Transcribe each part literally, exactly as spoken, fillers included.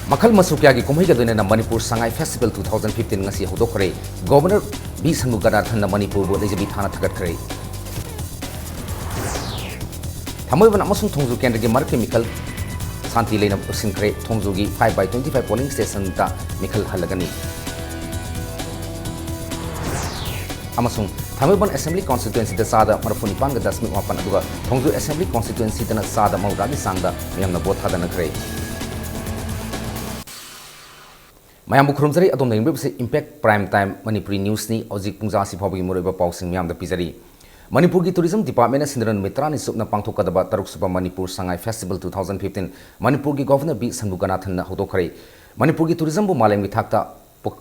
ꯃꯈꯜ ꯃꯆꯨ ꯀꯌꯥꯒꯤ ꯀꯨꯝꯍꯩꯒ ꯂꯣꯏꯅꯅ Manipur Sangai festival two thousand fifteen ꯉꯁꯤ ꯍꯧꯗꯣꯛꯈ꯭ꯔꯦ꯫ ꯒꯣꯚꯔꯅꯔ ꯕꯤ ꯁꯟꯃꯨꯒꯅꯥꯊꯟꯅ ꯃꯅꯤꯄꯨꯔꯕꯨ ꯂꯩꯖꯕꯤ ꯊꯥꯅ ꯊꯥꯒꯠꯈ꯭ꯔꯦ꯫ ꯊꯥꯡꯃꯩꯕꯟ ꯑꯃꯁꯨꯡ ꯊꯣꯡꯖꯨ ꯀꯦꯟꯗ꯭ꯔꯒꯤ ꯃꯔꯛꯀꯤ ꯃꯤꯈꯜ ꯁꯥꯟꯇꯤ ꯂꯩꯅ ꯂꯣꯏꯁꯤꯟꯈ꯭ꯔꯦ꯫ ꯊꯣꯡꯖꯨꯒꯤ five by twenty five polling ꯁ꯭ꯇꯦꯁꯟꯗ ꯃꯤꯈꯜ ꯍꯜꯂꯒꯅꯤ꯫ ꯑꯃꯁꯨꯡ ꯊꯥꯡꯃꯩꯕꯟ ꯑꯦꯁꯦꯝꯕ꯭ꯂꯤ ꯀꯣꯟꯁꯇꯤꯇ꯭ꯋꯦꯟꯁꯤꯗ ꯆꯥꯗ ꯃꯔꯤꯐꯨ ꯅꯤꯄꯥꯟꯒ ꯗꯁꯃꯤꯛ ꯃꯥꯄꯟ, ꯑꯗꯨꯒ ꯊꯣꯡꯖꯨ ꯑꯦꯁꯦꯝꯕ꯭ꯂꯤ ꯀꯣꯟꯁꯇꯤꯇ꯭ꯋꯦꯟꯁꯤꯗꯅ ꯆꯥꯗ ꯃꯧꯗ꯭ꯔꯥꯒꯤ ꯆꯥꯡꯗ ꯃꯤꯌꯥꯝꯅ ꯚꯣꯠ ꯊꯥꯗꯅꯈ꯭ꯔꯦ꯫ ꯃꯌꯥꯝꯕꯨ ꯈꯨꯔꯨꯝꯖꯔꯤ꯫ ꯑꯗꯣꯝꯅ ꯌꯦꯡꯕꯤꯕꯁꯤ Impact Prime Time ꯃꯅꯤꯄꯨꯔꯤ ꯅ꯭ꯌꯨꯁꯅꯤ꯫ ꯍꯧꯖꯤꯛ ꯄꯨꯡ ꯑꯁꯤ ꯐꯥꯎꯕꯒꯤ ꯃꯔꯨꯑꯣꯏꯕ ꯄꯥꯎꯁꯤꯡ ꯃꯌꯥꯝꯗ ꯄꯤꯖꯔꯤ꯫ ꯃꯅꯤꯄꯨꯔꯒꯤ ꯇꯨꯔꯤꯖꯝ ꯗꯤꯄꯥꯔꯠꯃꯦꯟꯅ ꯁꯤꯟꯗꯨꯅ ꯅꯨꯃꯤꯠ ꯇꯔꯥꯅꯤ ꯆꯨꯞꯅ ꯄꯥꯡꯊꯣꯛꯀꯗꯕ ꯇꯔꯨꯛꯁꯨꯕ Manipur Sangai festival two thousand fifteen ꯃꯅꯤꯄꯨꯔꯒꯤ ꯒꯣꯚꯔꯅꯔ ꯕꯤ ꯁꯟꯃꯨꯒꯅꯥꯊꯟꯅ ꯍꯧꯗꯣꯛꯈ꯭ꯔꯦ꯫ ꯃꯅꯤꯄꯨꯔꯒꯤ ꯇꯨꯔꯤꯖꯝꯕꯨ ꯃꯥꯂꯦꯝꯒꯤ ꯊꯥꯛꯇ ꯄꯨ-,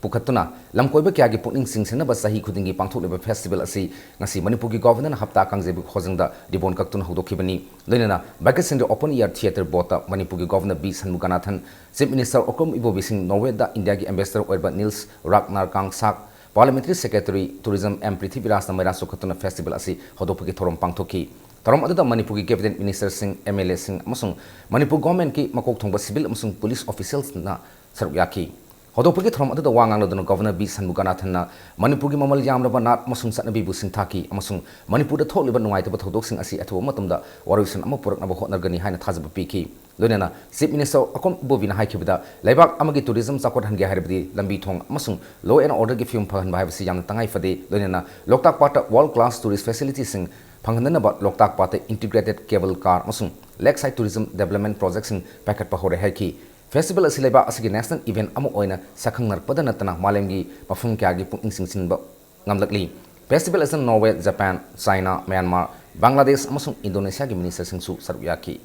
ꯄꯨꯈꯠꯇꯨꯅ ꯂꯝꯀꯣꯏꯕ ꯀꯌꯥꯒꯤ ꯄꯨꯛꯅꯤꯡ ꯆꯤꯡꯁꯤꯟꯅꯕ ꯆꯍꯤ ꯈꯨꯗꯤꯡꯒꯤ ꯄꯥꯡꯊꯣꯛꯂꯤꯕ ꯐꯦꯁꯇꯤꯚꯦꯜ ꯑꯁꯤ ꯉꯁꯤ ꯃꯅꯤꯄꯨꯔꯒꯤ ꯒꯣꯚꯔꯅꯔꯅ ꯍꯞꯇꯥ ꯀꯥꯡꯖꯩꯕꯨꯡ ꯍꯣꯖꯪꯗ ꯔꯤꯕꯣꯟ ꯀꯛꯇꯨꯅ ꯍꯧꯗꯣꯛꯈꯤꯕꯅꯤ꯫ ꯂꯣꯏꯅꯅ ꯚꯦꯀꯦꯁꯟꯒꯤ ꯑꯣꯄꯟ ꯏꯌꯥꯔ ꯊꯤꯌꯦꯇꯔ ꯕꯣꯠꯇ ꯃꯅꯤꯄꯨꯔꯒꯤ governor B Shanmuganathan, chief minister Okram Ibobi Singh, ꯅꯣꯔꯋꯦꯗ ꯏꯟꯗꯤꯌꯥꯒꯤ ꯑꯦꯝꯕꯦꯁꯦꯗꯔ ꯑꯣꯏꯔꯤꯕ Nils Ragnar Kamsvag, parliamentary secretary tourism M ꯄ꯭ꯔꯤꯊꯤꯕꯤꯔꯥꯖꯅ ꯃꯩꯔꯥ ꯆꯣꯡꯈꯠꯇꯨꯅ ꯐꯦꯁꯇꯤꯚꯦꯜ ꯑꯁꯤ ꯍꯧꯗꯣꯛꯄꯒꯤ ꯊꯧꯔꯝ ꯄꯥꯡꯊꯣꯛꯈꯤ꯫ ꯊꯧꯔꯝ ꯑꯗꯨꯗ ꯃꯅꯤꯄꯨꯔꯒꯤ ꯀꯦꯕꯤꯅꯦꯠ ꯃꯤꯅꯤꯁꯇꯔꯁꯤꯡ, ꯑꯦꯝ ꯑꯦꯜ ꯑꯦꯁꯤꯡ ꯑꯃꯁꯨꯡ ꯃꯅꯤꯄꯨꯔ ꯒꯣꯚꯔꯟꯃꯦꯟꯠꯀꯤ ꯃꯀꯣꯛ ꯊꯣꯡꯕ ꯁꯤꯚꯤꯜ ꯑꯃꯁꯨꯡ ꯄꯨꯂꯤꯁ ꯑꯣꯐꯤꯁꯤꯌꯦꯜꯁꯅ ꯁꯔꯨꯛ ꯌꯥꯈꯤ꯫ ꯍꯧꯗꯣꯛꯄꯒꯤ ꯊꯧꯔꯝ ꯑꯗꯨꯗ ꯋꯥ ꯉꯥꯡꯂꯗꯨꯅ ꯒꯣꯚꯔꯅꯔ ꯕꯤ ꯁꯟꯃꯨꯒꯅꯥꯊꯟꯅ ꯃꯅꯤꯄꯨꯔꯒꯤ ꯃꯃꯜ ꯌꯥꯝꯂꯕ ꯅꯥꯠ ꯑꯃꯁꯨꯡ ꯆꯠꯅꯕꯤꯕꯨ ꯁꯤꯡꯊꯥꯈꯤ ꯑꯃꯁꯨꯡ ꯃꯅꯤꯄꯨꯔꯗ ꯊꯣꯛꯂꯤꯕ ꯅꯨꯡꯉꯥꯏꯇꯕ ꯊꯧꯗꯣꯛꯁꯤꯡ ꯑꯁꯤ ꯑꯊꯨꯕ ꯃꯇꯝꯗ ꯋꯥꯔꯣꯏꯁꯤꯟ ꯑꯃ ꯄꯨꯔꯛꯅꯕ ꯍꯣꯠꯅꯒꯅꯤ ꯍꯥꯏꯅ ꯊꯥꯖꯕ ꯄꯤꯈꯤ꯫ ꯂꯣꯏꯅꯅ ꯆꯤꯐ ꯃꯤꯅꯤꯁꯇꯔ ꯑꯣꯀ꯭ꯔꯝ ꯏꯕꯣꯕꯤꯅ ꯍꯥꯏꯈꯤꯕꯗ, ꯂꯩꯕꯥꯛ ꯑꯃꯒꯤ ꯇꯨꯔꯤꯖꯝ ꯆꯥꯎꯈꯠꯍꯟꯒꯦ ꯍꯥꯏꯔꯕꯗꯤ ꯂꯝꯕꯤ ꯊꯣꯡ ꯑꯃꯁꯨꯡ law and orderꯒꯤ ꯐꯤꯕꯝ ꯐꯒꯠꯍꯟꯕ ꯍꯥꯏꯕꯁꯤ ꯌꯥꯝꯅ ꯇꯉꯥꯏ ꯐꯗꯦ꯫ ꯂꯣꯏꯅꯅ ꯂꯣꯛꯇꯥꯛ ꯄꯥꯠꯇ world class tourist facilityꯁꯤꯡ ꯐꯪꯍꯟꯅꯅꯕ ꯂꯣꯛꯇꯥꯛ ꯄꯥꯠꯇ integrated cable car ꯑꯃꯁꯨꯡ lakeside tourism development projectꯁꯤꯡ ꯄꯥꯏꯈꯠꯄ ꯍꯧꯔꯦ ꯍꯥꯏꯈꯤ꯫ ꯐꯦꯁꯇꯤꯚꯦꯜ ꯑꯁꯤ ꯂꯩꯕꯥꯛ ꯑꯁꯤꯒꯤ ꯅꯦꯁꯅꯦꯜ ꯏꯚꯦꯟꯠ ꯑꯃ ꯑꯣꯏꯅ ꯁꯛꯈꯪꯅꯔꯛꯄꯗ ꯅꯠꯇꯅ ꯃꯥꯂꯦꯝꯒꯤ ꯃꯐꯝ ꯀꯌꯥꯒꯤ ꯄꯨꯛꯅꯤꯡ ꯆꯤꯡꯁꯤꯟꯕ ꯉꯝꯂꯛꯂꯤ꯫ ꯐꯦꯁꯇꯤꯚꯦꯜ ꯑꯁꯤꯗ Norway, Japan, China, Myanmar, Bangladesh ꯑꯃꯁꯨꯡ ꯏꯟꯗꯣꯅꯦꯁꯤꯌꯥꯒꯤ ꯃꯤꯅꯤꯁꯇꯔꯁꯤꯡꯁꯨ ꯁꯔꯨꯛ ꯌꯥꯈꯤ꯫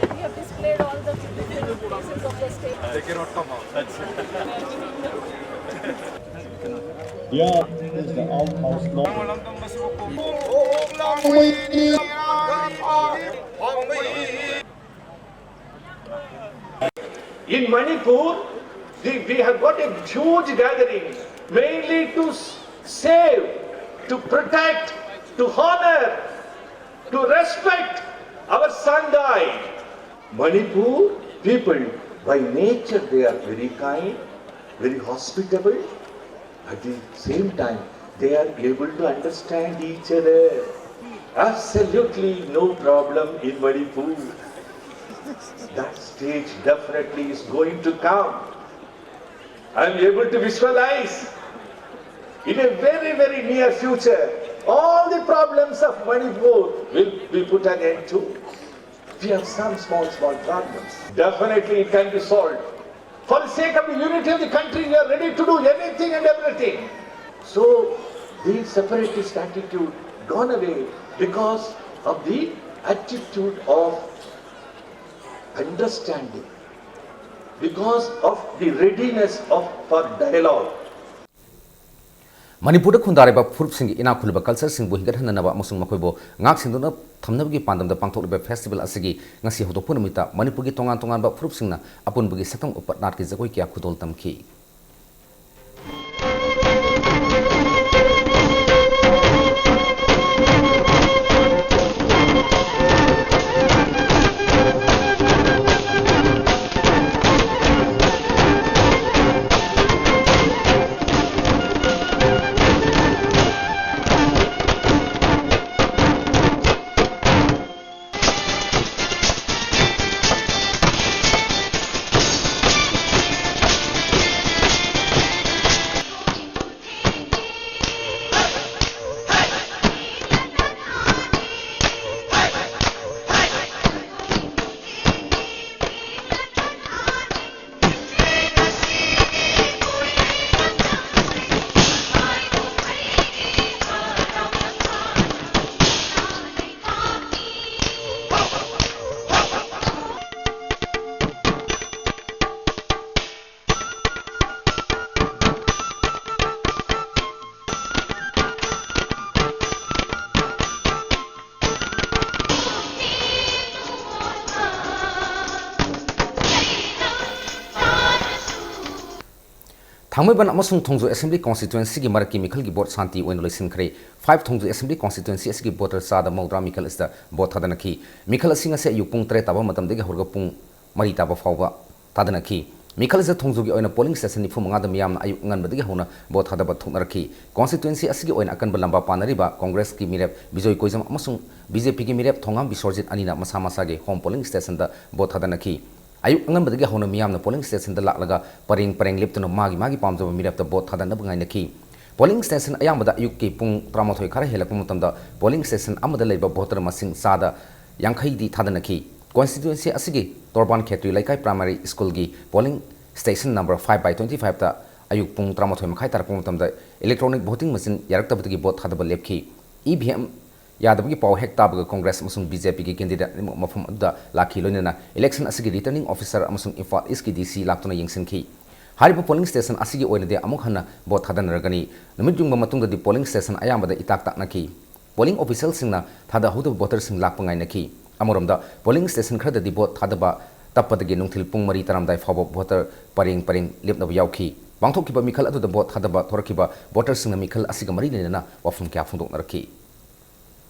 We have displayed all the different faces of the state. They cannot come out. Yeah, this is the outhouse law. In Manipur, We, we have got a huge gathering mainly to s- save, to protect, to honor, to respect our Sangay. Manipur people, by nature, they are very kind, very hospitable. At the same time, they are able to understand each other. Absolutely no problem in Manipur. That stage definitely is going to come. I am able to visualize in a very, very near future, all the problems of Manipur will be put an end to. We have some small, small problems. Definitely it can be solved. For the sake of the unity of the country, we are ready to do anything and everything. So, the separatist attitude gone away because of the attitude of understanding, because of the readiness of, for dialogue. ꯃꯅꯤꯄꯨꯔꯗ ꯈꯨꯟꯗꯥꯔꯤꯕ ꯐꯨꯔꯨꯞꯁꯤꯡꯒꯤ ꯏꯅꯥꯛ ꯈꯨꯜꯂꯕ ꯀꯜꯆꯔꯁꯤꯡꯕꯨ ꯍꯤꯡꯒꯠꯍꯟꯅꯅꯕ ꯑꯃꯁꯨꯡ ꯃꯈꯣꯏꯕꯨ ꯉꯥꯛ ꯁꯦꯟꯗꯣꯛꯅ ꯊꯝꯅꯕꯒꯤ ꯄꯥꯟꯗꯝꯗ ꯄꯥꯡꯊꯣꯛꯂꯤꯕ festival ꯑꯁꯤꯒꯤ ꯉꯁꯤ ꯍꯧꯗꯣꯛꯄ ꯅꯨꯃꯤꯠꯇ ꯃꯅꯤꯄꯨꯔꯒꯤ ꯇꯣꯉꯥꯟ ꯇꯣꯉꯥꯟꯕ ꯐꯨꯔꯨꯞꯁꯤꯡꯅ ꯑꯄꯨꯟꯕꯒꯤ ꯁꯛꯇꯝ ꯎꯠꯄ ꯅꯥꯠꯀꯤ ꯖꯒꯣꯏ ꯀꯌꯥ ꯈꯨꯗꯣꯜ ꯇꯝꯈꯤ꯫ ꯊꯥꯡꯃꯩꯕꯟ ꯑꯃꯁꯨꯡ ꯊꯣꯡꯖꯨ Assembly Constituencyꯒꯤ ꯃꯔꯛꯀꯤ ꯃꯤꯈꯜꯒꯤ ꯚꯣꯠ ꯁꯥꯟꯇꯤ ꯑꯣꯏꯅ ꯂꯣꯏꯁꯤꯟꯈ꯭ꯔꯦ꯫ ꯐꯥꯏꯚ ꯊꯣꯡꯖꯨ Assembly Constituency ꯑꯁꯤꯒꯤ ꯚꯣꯇꯔ ꯆꯥꯗ ꯃꯧꯗ꯭ꯔꯥ ꯃꯤꯈꯜ ꯑꯁꯤꯗ ꯚꯣꯠ ꯊꯥꯗꯅꯈꯤ꯫ ꯃꯤꯈꯜ ꯑꯁꯤ ꯉꯁꯤ ꯑꯌꯨꯛ ꯄꯨꯡ ꯇꯔꯦꯠ ꯇꯥꯕ ꯃꯇꯝꯗꯒꯤ ꯍꯧꯔꯒ ꯄꯨꯡ ꯃꯔꯤ ꯇꯥꯕ ꯐꯥꯎꯕ ꯊꯥꯗꯅꯈꯤ꯫ ꯃꯤꯈꯜ ꯑꯁꯤꯗ ꯊꯣꯡꯖꯨꯒꯤ ꯑꯣꯏꯅ polling station ꯅꯤꯐꯨ ꯃꯉꯥꯗ ꯃꯤꯌꯥꯝꯅ ꯑꯌꯨꯛ ꯑꯉꯟꯕꯗꯒꯤ ꯍꯧꯅ ꯚꯣꯠ ꯊꯥꯗꯕ ꯊꯣꯛꯅꯔꯛꯈꯤ꯫ Constituency ꯑꯁꯤꯒꯤ ꯑꯣꯏꯅ ꯑꯀꯟꯕ ꯂꯝꯕꯥ ꯄꯥꯅꯔꯤꯕ Congressꯀꯤ ꯃꯤꯔꯦꯞ ꯕꯤꯖꯣꯏ ꯀꯣꯏꯖꯝ ꯑꯃꯁꯨꯡ BJPꯒꯤ ꯃꯤꯔꯦꯞ ꯊꯣꯉꯥꯝ ꯕꯤꯁ꯭ꯋꯔꯖꯤꯠ ꯑꯅꯤꯅ ꯃꯁꯥ ꯃꯁꯥꯒꯤ home polling stationꯗ ꯚꯣꯠ ꯊꯥꯗꯅꯈꯤ꯫ ꯑꯌꯨꯛ ꯑꯉꯟꯕꯗꯒꯤ ꯍꯧꯅ ꯃꯤꯌꯥꯝꯅ polling stationꯗ ꯂꯥꯛꯂꯒ ꯄꯔꯦꯡ ꯄꯔꯦꯡ ꯂꯦꯞꯇꯨꯅ ꯃꯥꯒꯤ ꯃꯥꯒꯤ ꯄꯥꯝꯖꯕ ꯃꯤꯔꯦꯞꯇ ꯚꯣꯠ ꯊꯥꯗꯅꯕ ꯉꯥꯏꯅꯈꯤ꯫ Polling station ꯑꯌꯥꯝꯕꯗ ꯑꯌꯨꯛꯀꯤ ꯄꯨꯡ ꯇꯔꯥꯃꯥꯊꯣꯏ ꯈꯔ ꯍꯦꯜꯂꯛꯄ ꯃꯇꯝꯗ polling station ꯑꯃꯗ ꯂꯩꯕ ꯚꯣꯇꯔ ꯃꯁꯤꯡ ꯆꯥꯗ ꯌꯥꯡꯈꯩꯗꯤ ꯊꯥꯗꯅꯈꯤ꯫ Constituency ꯑꯁꯤꯒꯤ ꯇꯣꯔꯕꯥꯟ ꯈꯦꯇ꯭ꯔꯤ Leikai Primary Schoolꯒꯤ polling station number five by twenty fiveꯇ ꯑꯌꯨꯛ ꯄꯨꯡ ꯇꯔꯥꯃꯥꯊꯣꯏ ꯃꯈꯥꯏ ꯇꯥꯔꯛꯄ ꯃꯇꯝꯗ electronic voting machine ꯌꯥꯔꯛꯇꯕꯗꯒꯤ ꯚꯣꯠ ꯊꯥꯗꯕ ꯂꯦꯞꯈꯤ꯫ EVM ꯌꯥꯗꯕꯒꯤ ꯄꯥꯎ ꯍꯦꯛ ꯇꯥꯕꯒ Congress ꯑꯃꯁꯨꯡ BJPꯒꯤ candidate ꯑꯅꯤꯃꯛ ꯃꯐꯝ ꯑꯗꯨꯗ ꯂꯥꯛꯈꯤ, ꯂꯣꯏꯅꯅ election ꯑꯁꯤꯒꯤ returning officer ꯑꯃꯁꯨꯡ ꯏꯝꯐꯥꯜ Eastꯀꯤ DC ꯂꯥꯛꯇꯨꯅ ꯌꯦꯡꯁꯤꯟꯈꯤ꯫ ꯍꯥꯏꯔꯤꯕ polling station ꯑꯁꯤꯒꯤ ꯑꯣꯏꯅꯗꯤ ꯑꯃꯨꯛ ꯍꯟꯅ ꯚꯣꯠ ꯊꯥꯗꯅꯔꯒꯅꯤ꯫ ꯅꯨꯃꯤꯠ ꯌꯨꯡꯕ ꯃꯇꯨꯡꯗꯗꯤ polling station ꯑꯌꯥꯝꯕꯗ ꯏꯇꯥꯛ ꯇꯥꯛꯅꯈꯤ꯫ Polling officialꯁꯤꯡꯅ ꯊꯥꯗꯍꯧꯗꯕ voterꯁꯤꯡ ꯂꯥꯛꯄ ꯉꯥꯏꯅꯈꯤ꯫ ꯑꯃꯔꯣꯝꯗ, polling station ꯈꯔꯗꯗꯤ ꯚꯣꯠ ꯊꯥꯗꯕ ꯇꯞꯄꯗꯒꯤ ꯅꯨꯡꯊꯤꯜ ꯄꯨꯡ ꯃꯔꯤ ꯇꯥꯔꯝꯗꯥꯏ ꯐꯥꯎꯕ voter ꯄꯔꯦꯡ ꯄꯔꯦꯡ ꯂꯦꯞꯅꯕ ꯌꯥꯎꯈꯤ꯫ ꯄꯥꯡꯊꯣꯛꯈꯤꯕ ꯃꯤꯈꯜ ꯑꯗꯨꯗ ꯚꯣꯠ ꯊꯥꯗꯕ ꯊꯣꯔꯛꯈꯤꯕ voterꯁꯤꯡꯅ ꯃꯤꯈꯜ ꯑꯁꯤꯒ ꯃꯔꯤ ꯂꯩꯅꯅ ꯋꯥꯐꯝ ꯀꯌꯥ ꯐꯣꯡꯗꯣꯛꯅꯔꯛꯈꯤ꯫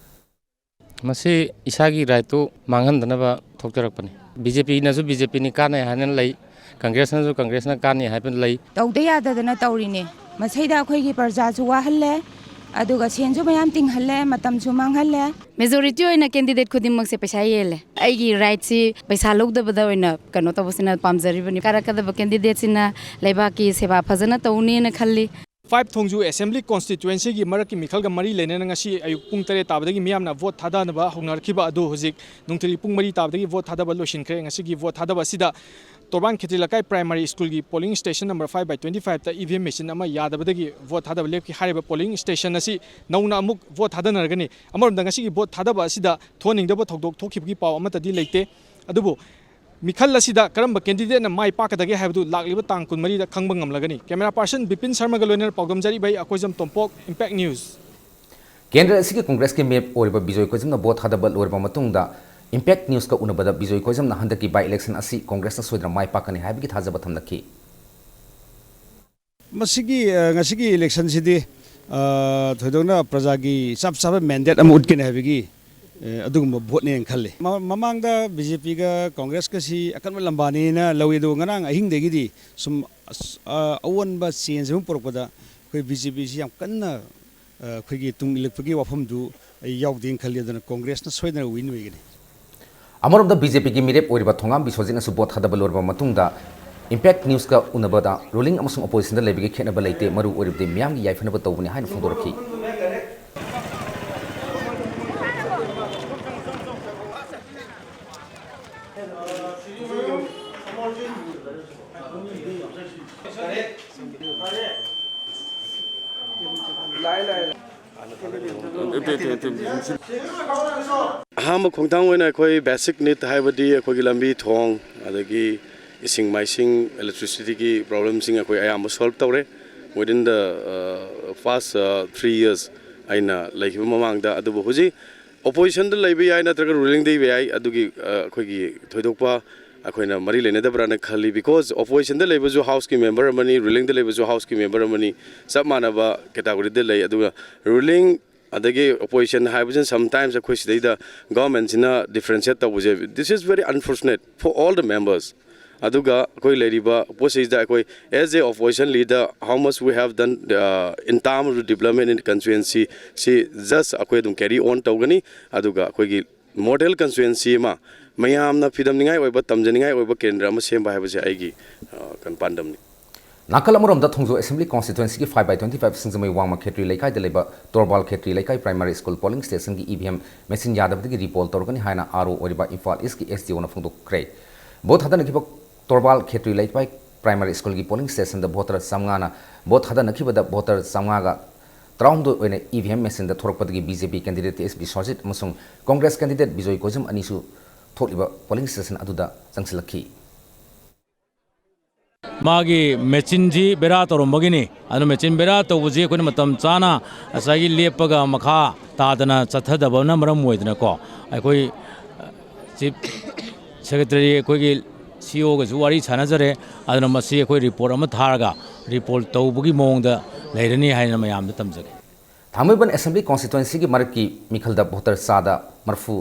ꯃꯁꯤ ꯏꯁꯥꯒꯤ rightꯇꯨ ꯃꯥꯡꯍꯟꯗꯅꯕ ꯊꯣꯛꯆꯔꯛꯄꯅꯤ꯫ BJPꯅꯁꯨ BJPꯅꯤ ꯀꯥꯟꯅꯩ ꯍꯥꯏꯅ ꯂꯩ, Congressꯅꯁꯨ Congressꯅ ꯀꯥꯟꯅꯩ ꯍꯥꯏꯕ ꯂꯩ꯫ ꯇꯧꯗ ꯌꯥꯗꯗꯅ ꯇꯧꯔꯤꯅꯦ꯫ ꯃꯁꯤꯗ ꯑꯩꯈꯣꯏꯒꯤ ꯄ꯭ꯔꯖꯥꯁꯨ ꯋꯥꯍꯜꯂꯦ, ꯑꯗꯨꯒ ꯁꯦꯟꯁꯨ ꯃꯌꯥꯝ ꯇꯤꯡꯍꯜꯂꯦ, ꯃꯇꯝꯁꯨ ꯃꯥꯡꯍꯜꯂꯦ꯫ Majority ꯑꯣꯏꯅ candidate ꯈꯨꯗꯤꯡꯃꯛꯁꯦ ꯄꯩꯁꯥ ꯌꯦꯜꯂꯦ꯫ ꯑꯩꯒꯤ rightꯁꯤ ꯄꯩꯁꯥ ꯂꯧꯗꯕꯗ ꯑꯣꯏꯅ ꯀꯩꯅꯣ ꯇꯧꯕꯁꯤꯅ ꯄꯥꯝꯖꯔꯤꯕꯅꯤ꯫ ꯀꯥꯔꯛꯀꯗꯕ candidateꯁꯤꯅ ꯂꯩꯕꯥꯛꯀꯤ ꯁꯦꯕꯥ ꯐꯖꯅ ꯇꯧꯅꯦꯅ ꯈꯜꯂꯤ꯫ Five ꯊꯣꯡꯖꯨ Assembly Constituencyꯒꯤ ꯃꯔꯛꯀꯤ ꯃꯤꯈꯜꯒ ꯃꯔꯤ ꯂꯩꯅꯅ ꯉꯁꯤ ꯑꯌꯨꯛ ꯄꯨꯡ ꯇꯔꯦꯠ ꯇꯥꯕꯗꯒꯤ ꯃꯤꯌꯥꯝꯅ ꯚꯣꯠ ꯊꯥꯗꯅꯕ ꯍꯧꯅꯔꯛꯈꯤꯕ ꯑꯗꯨ ꯍꯧꯖꯤꯛ ꯅꯨꯡꯊꯤꯜꯒꯤ ꯄꯨꯡ ꯃꯔꯤ ꯇꯥꯕꯗꯒꯤ ꯚꯣꯠ ꯊꯥꯗꯕ ꯂꯣꯏꯁꯤꯟꯈ꯭ꯔꯦ꯫ ꯉꯁꯤꯒꯤ ꯚꯣꯠ ꯊꯥꯗꯕ ꯑꯁꯤꯗ ꯇꯣꯔꯕꯥꯟ ꯈꯦꯇ꯭ꯔꯤ Leikai Primary Schoolꯒꯤ polling station number five by twenty fiveꯇ EVM machine ꯑꯃ ꯌꯥꯗꯕꯗꯒꯤ ꯚꯣꯠ ꯊꯥꯗꯕ ꯂꯦꯞꯈꯤ꯫ ꯍꯥꯏꯔꯤꯕ polling station ꯑꯁꯤ ꯅꯧꯅ ꯑꯃꯨꯛ ꯚꯣꯠ ꯊꯥꯗꯅꯔꯒꯅꯤ꯫ ꯑꯃꯔꯣꯝꯗ ꯉꯁꯤꯒꯤ ꯚꯣꯠ ꯊꯥꯗꯕ ꯑꯁꯤꯗ ꯊꯣꯛꯍꯟꯅꯤꯡꯗꯕ ꯊꯧꯗꯣꯛ ꯊꯣꯛꯈꯤꯕꯒꯤ ꯄꯥꯎ ꯑꯃꯠꯇꯗꯤ ꯂꯩꯇꯦ꯫ ꯑꯗꯨꯕꯨ ꯃꯤꯈꯜ ꯑꯁꯤꯗ ꯀꯔꯝꯕ candidateꯅ ꯃꯥꯏ ꯄꯥꯛꯀꯗꯒꯦ ꯍꯥꯏꯕꯗꯨ ꯂꯥꯛꯂꯤꯕ ꯇꯥꯡ ꯀꯨꯟꯃꯔꯤꯗ ꯈꯪꯕ ꯉꯝꯂꯒꯅꯤ꯫ Camera person ꯕꯤꯄꯤꯟ ꯁꯔꯃꯒ ꯂꯣꯏꯅꯅ ꯄꯥꯎꯗꯝꯖꯔꯤꯕ ꯑꯩ ꯑꯀꯣꯏꯖꯝ ꯇꯣꯝꯄꯣꯛ, Impact News꯫ ꯀꯦꯟꯗ꯭ꯔ ꯑꯁꯤꯒꯤ Congressꯀꯤ ꯃꯤꯔꯦꯞ ꯑꯣꯏꯔꯤꯕ ꯕꯤꯖꯣꯏ ꯀꯣꯏꯖꯝꯅ ꯚꯣꯠ ꯊꯥꯗꯕ ꯂꯣꯏꯔꯕ ꯃꯇꯨꯡꯗ Impact Newsꯀ ꯎꯅꯕꯗ ꯕꯤꯖꯣꯏ ꯀꯣꯏꯖꯝꯅ ꯍꯟꯗꯛꯀꯤ by election ꯑꯁꯤ Congressꯅ ꯁꯣꯏꯗꯅ ꯃꯥꯏ ꯄꯥꯛꯀꯅꯤ ꯍꯥꯏꯕꯒꯤ ꯊꯥꯖꯕ ꯊꯝꯂꯛꯈꯤ꯫ ꯃꯁꯤꯒꯤ, ꯑ, ꯉꯁꯤꯒꯤ ꯏꯂꯦꯛꯁꯟꯁꯤꯗꯤ, ꯑ, ꯊꯣꯏꯗꯣꯛꯅ ꯄ꯭ꯔꯖꯥꯒꯤ ꯆꯞ ꯆꯥꯕ ꯃꯦꯟꯗꯦꯠ ꯑꯃ ꯎꯠꯀꯅꯤ ꯍꯥꯏꯕꯒꯤ, ꯑ, ꯑꯗꯨꯒꯨꯝꯕ ꯚꯣꯠꯅꯦꯅ ꯈꯜꯂꯤ꯫ ꯃ-, ꯃꯃꯥꯡꯗ ꯕꯤ ꯖꯦ ꯄꯤꯒ ꯀꯣꯡꯒ꯭ꯔꯦꯁꯀꯁꯤ ꯑꯀꯟꯕ ꯂꯝꯕꯥꯅꯦꯅ ꯂꯧꯏ, ꯑꯗꯨꯒ ꯉꯔꯥꯡ ꯑꯍꯤꯡꯗꯒꯤꯗꯤ ꯁꯨꯝ ꯑꯁ-, ꯑ, ꯑꯑꯣꯟꯕ ꯆꯦꯟꯖ ꯑꯃ ꯄꯨꯔꯛꯄꯗ ꯑꯩꯈꯣꯏ ꯕꯤ ꯖꯦ ꯄꯤꯁꯤ ꯌꯥꯝ ꯀꯟꯅ, ꯑ, ꯑꯩꯈꯣꯏꯒꯤ ꯇꯨꯡ ꯏꯜꯂꯛꯄꯒꯤ ꯋꯥꯐꯝꯗꯨ ꯑꯩ ꯌꯥꯎꯗꯦꯅ ꯈꯜꯂꯤ꯫ ꯑꯗꯨꯅ ꯀꯣꯡꯒ꯭ꯔꯦꯁꯅ ꯁꯣꯏꯗꯅ ꯋꯤꯟ ꯑꯣꯏꯒꯅꯤ꯫ ꯑꯃꯔꯣꯝꯗ ꯕꯤ ꯖꯦ ꯄꯤꯒꯤ ꯃꯤꯔꯦꯞ ꯑꯣꯏꯔꯤꯕ ꯊꯣꯉꯥꯝ ꯕꯤꯁ꯭ꯋꯖꯤꯠꯅꯁꯨ ꯚꯣꯠ ꯊꯥꯗꯕ ꯂꯣꯏꯔꯕ ꯃꯇꯨꯡꯗ Impact News-ꯀ ꯎꯅꯕꯗ ꯔꯨꯂꯤꯡ ꯑꯃꯁꯨꯡ ꯑꯣꯄꯣꯖꯤꯁꯟꯗ ꯂꯩꯕꯒꯤ ꯈꯦꯠꯅꯕ ꯂꯩꯇꯦ, ꯃꯔꯨ ꯑꯣꯏꯔꯤꯕꯗꯤ ꯃꯤꯌꯥꯝꯒꯤ ꯌꯥꯏꯐꯅꯕ ꯇꯧꯕꯅꯤ ꯍꯥꯏꯅ ꯐꯣꯡꯗꯣꯔꯛꯈꯤ꯫ ꯑꯍꯥꯟꯕ ꯈꯣꯡꯊꯥꯡ ꯑꯣꯏꯅ ꯑꯩꯈꯣꯏ ꯕꯦꯁꯤꯛ ꯅꯤꯗ, ꯍꯥꯏꯕꯗꯤ ꯑꯩꯈꯣꯏꯒꯤ ꯂꯝꯕꯤ ꯊꯣꯡ, ꯑꯗꯒꯤ ꯏꯁꯤꯡ ꯃꯥꯏꯁꯤꯡ, ꯏꯂꯦꯛꯇ꯭ꯔꯤꯁꯤꯇꯤꯒꯤ ꯄ꯭ꯔꯣꯕ꯭ꯂꯦꯝꯁꯤꯡ ꯑꯩꯈꯣꯏ ꯑꯌꯥꯝꯕ ꯁꯣꯜꯕ ꯇꯧꯔꯦ within the, uh, past, uh, three years ꯑꯩꯅ ꯂꯩꯈꯤꯕ ꯃꯃꯥꯡꯗ꯫ ꯑꯗꯨꯕꯨ ꯍꯧꯖꯤꯛ ꯑꯣꯄꯣꯖꯤꯁꯟꯗ ꯂꯩꯕ ꯌꯥꯏ, ꯅꯠꯇ꯭ꯔꯒ ꯔꯨꯂꯤꯡꯗ ꯂꯩꯕ ꯌꯥꯏ, ꯑꯗꯨꯒꯤ, ꯑ, ꯑꯩꯈꯣꯏꯒꯤ ꯊꯣꯏꯗꯣꯛꯄ ꯑꯩꯈꯣꯏꯅ ꯃꯔꯤ ꯂꯩꯅꯗꯕ꯭ꯔꯥꯅ ꯈꯜꯂꯤ꯫ Because ꯑꯣꯄꯣꯖꯤꯁꯟꯗ ꯂꯩꯕꯁꯨ ꯍꯥꯎꯁꯀꯤ ꯃꯦꯝꯕꯔ ꯑꯃꯅꯤ, ꯔꯨꯂꯤꯡꯗ ꯂꯩꯕꯁꯨ ꯍꯥꯎꯁꯀꯤ ꯃꯦꯝꯕꯔ ꯑꯃꯅꯤ, ꯆꯞ ꯃꯥꯟꯅꯕ ꯀꯦꯇꯥꯒꯣꯔꯤꯗ ꯂꯩ꯫ ꯑꯗꯨꯒ ꯔꯨꯂꯤꯡ ꯑꯗꯒꯤ ꯑꯣꯄꯣꯖꯤꯁꯟ ꯍꯥꯏꯕꯁꯤꯅ sometimes ꯑꯩꯈꯣꯏ ꯁꯤꯗꯩꯗ ꯒꯚꯔꯟꯃꯦꯟꯁꯤꯅ differentiate ꯇꯧꯕꯁꯦ, this is very unfortunate for all the members꯫ ꯑꯗꯨꯒ ꯑꯩꯈꯣꯏ ꯂꯩꯔꯤꯕ ꯄꯣꯠꯁꯤꯗ ꯑꯩꯈꯣꯏ as a opposition leader, how much we have done, uh, in terms of development in constituency, ꯁꯤ just ꯑꯩꯈꯣꯏ ꯑꯗꯨꯝ carry on ꯇꯧꯒꯅꯤ꯫ ꯑꯗꯨꯒ ꯑꯩꯈꯣꯏꯒꯤ ꯃꯣꯗꯦꯜ ꯀꯟꯁꯇꯤꯇ꯭ꯋꯦꯟꯁꯤ ꯑꯃ, ꯃꯌꯥꯝꯅ ꯐꯤꯗꯝꯅꯤꯡꯉꯥꯏ ꯑꯣꯏꯕ, ꯇꯝꯖꯅꯤꯡꯉꯥꯏ ꯑꯣꯏꯕ ꯀꯦꯟꯗ꯭ꯔ ꯑꯃ ꯁꯦꯝꯕ ꯍꯥꯏꯕꯁꯦ ꯑꯩꯒꯤ, ꯑ, ꯀꯩꯅꯣ, ꯄꯥꯟꯗꯝꯅꯤ꯫ ꯅꯥꯀꯜ ꯑꯃꯔꯣꯝꯗ ꯊꯣꯡꯖꯨ Assembly Constituency-ꯒꯤ five by twenty five ꯁꯤꯡꯖꯃꯩ ꯋꯥꯡꯃ ꯈꯦꯇ꯭ꯔꯤ ꯂꯩꯀꯥꯏꯗ ꯂꯩꯕ ꯇꯣꯔꯕꯥꯜ Khetri Leikai Primary School polling station-ꯒꯤ E V M machine ꯌꯥꯗꯕꯗꯒꯤ recall ꯇꯧꯔꯒꯅꯤ ꯍꯥꯏꯅ R O ꯑꯣꯏꯔꯤꯕ ꯏꯝꯐꯥꯜ East-ꯀꯤ S D O-ꯅ ꯐꯣꯡꯗꯣꯛꯈ꯭ꯔꯦ꯫ ꯚꯣꯠ ꯊꯥꯗꯅꯈꯤꯕ ꯇꯣꯔꯕꯥꯜ ꯈꯦꯇ꯭ꯔꯤ ꯂꯩꯀꯥꯏ Primary School-ꯒꯤ polling station-ꯗ voter ꯆꯥꯝꯃꯉꯥꯅ ꯚꯣꯠ ꯊꯥꯗꯅꯈꯤꯕꯗ voter ꯆꯥꯝꯃꯉꯥꯒ ꯇꯔꯥꯍꯨꯝꯗꯣꯏ ꯑꯣꯏꯅ E V M machine-ꯗ ꯊꯣꯔꯛꯄꯗꯒꯤ B J P candidate T S Biswajit ꯑꯃꯁꯨꯡ Congress candidate ꯕꯤꯖꯣꯏ ꯀꯣꯏꯖꯝ ꯑꯅꯤꯁꯨ ꯊꯣꯛꯂꯤꯕ polling station ꯑꯗꯨꯗ ꯆꯪꯁꯤꯜꯂꯛꯈꯤ꯫ ꯃꯥꯒꯤ ꯃꯦꯆꯤꯟꯁꯤ ꯕꯦꯔꯥ ꯇꯧꯔꯝꯕꯒꯤꯅꯤ꯫ ꯑꯗꯨ ꯃꯦꯆꯤꯟ ꯕꯦꯔꯥ ꯇꯧꯕꯁꯤ ꯑꯩꯈꯣꯏꯅ ꯃꯇꯝ ꯆꯥꯅ ꯉꯁꯥꯏꯒꯤ ꯂꯦꯞꯄꯒ ꯃꯈꯥ ꯇꯥꯗꯅ ꯆꯠꯊꯗꯕꯅ ꯃꯔꯝ ꯑꯣꯏꯗꯅꯀꯣ, ꯑꯩꯈꯣꯏ Chief Secretary, ꯑꯩꯈꯣꯏꯒꯤ ꯁꯤ ꯏ ꯑꯣꯒꯁꯨ ꯋꯥꯔꯤ ꯁꯥꯟꯅꯖꯔꯦ꯫ ꯑꯗꯨꯅ ꯃꯁꯤ ꯑꯩꯈꯣꯏ ꯔꯤꯄꯣꯔꯠ ꯑꯃ ꯊꯥꯔꯒ ꯔꯤꯄꯣꯔꯠ ꯇꯧꯕꯒꯤ ꯃꯑꯣꯡꯗ ꯂꯩꯔꯅꯤ ꯍꯥꯏꯅ ꯃꯌꯥꯝꯗ ꯇꯝꯖꯒꯦ꯫ ꯊꯥꯡꯃꯩꯕꯟ ꯑꯦꯁꯦꯝꯕ꯭ꯂꯤ ꯀꯣꯟꯁꯇꯤꯇ꯭ꯋꯦꯟꯁꯤꯒꯤ ꯃꯔꯛꯀꯤ ꯃꯤꯈꯜꯗ ꯚꯣꯇꯔ ꯆꯥꯗ ꯃꯔꯤꯐꯨ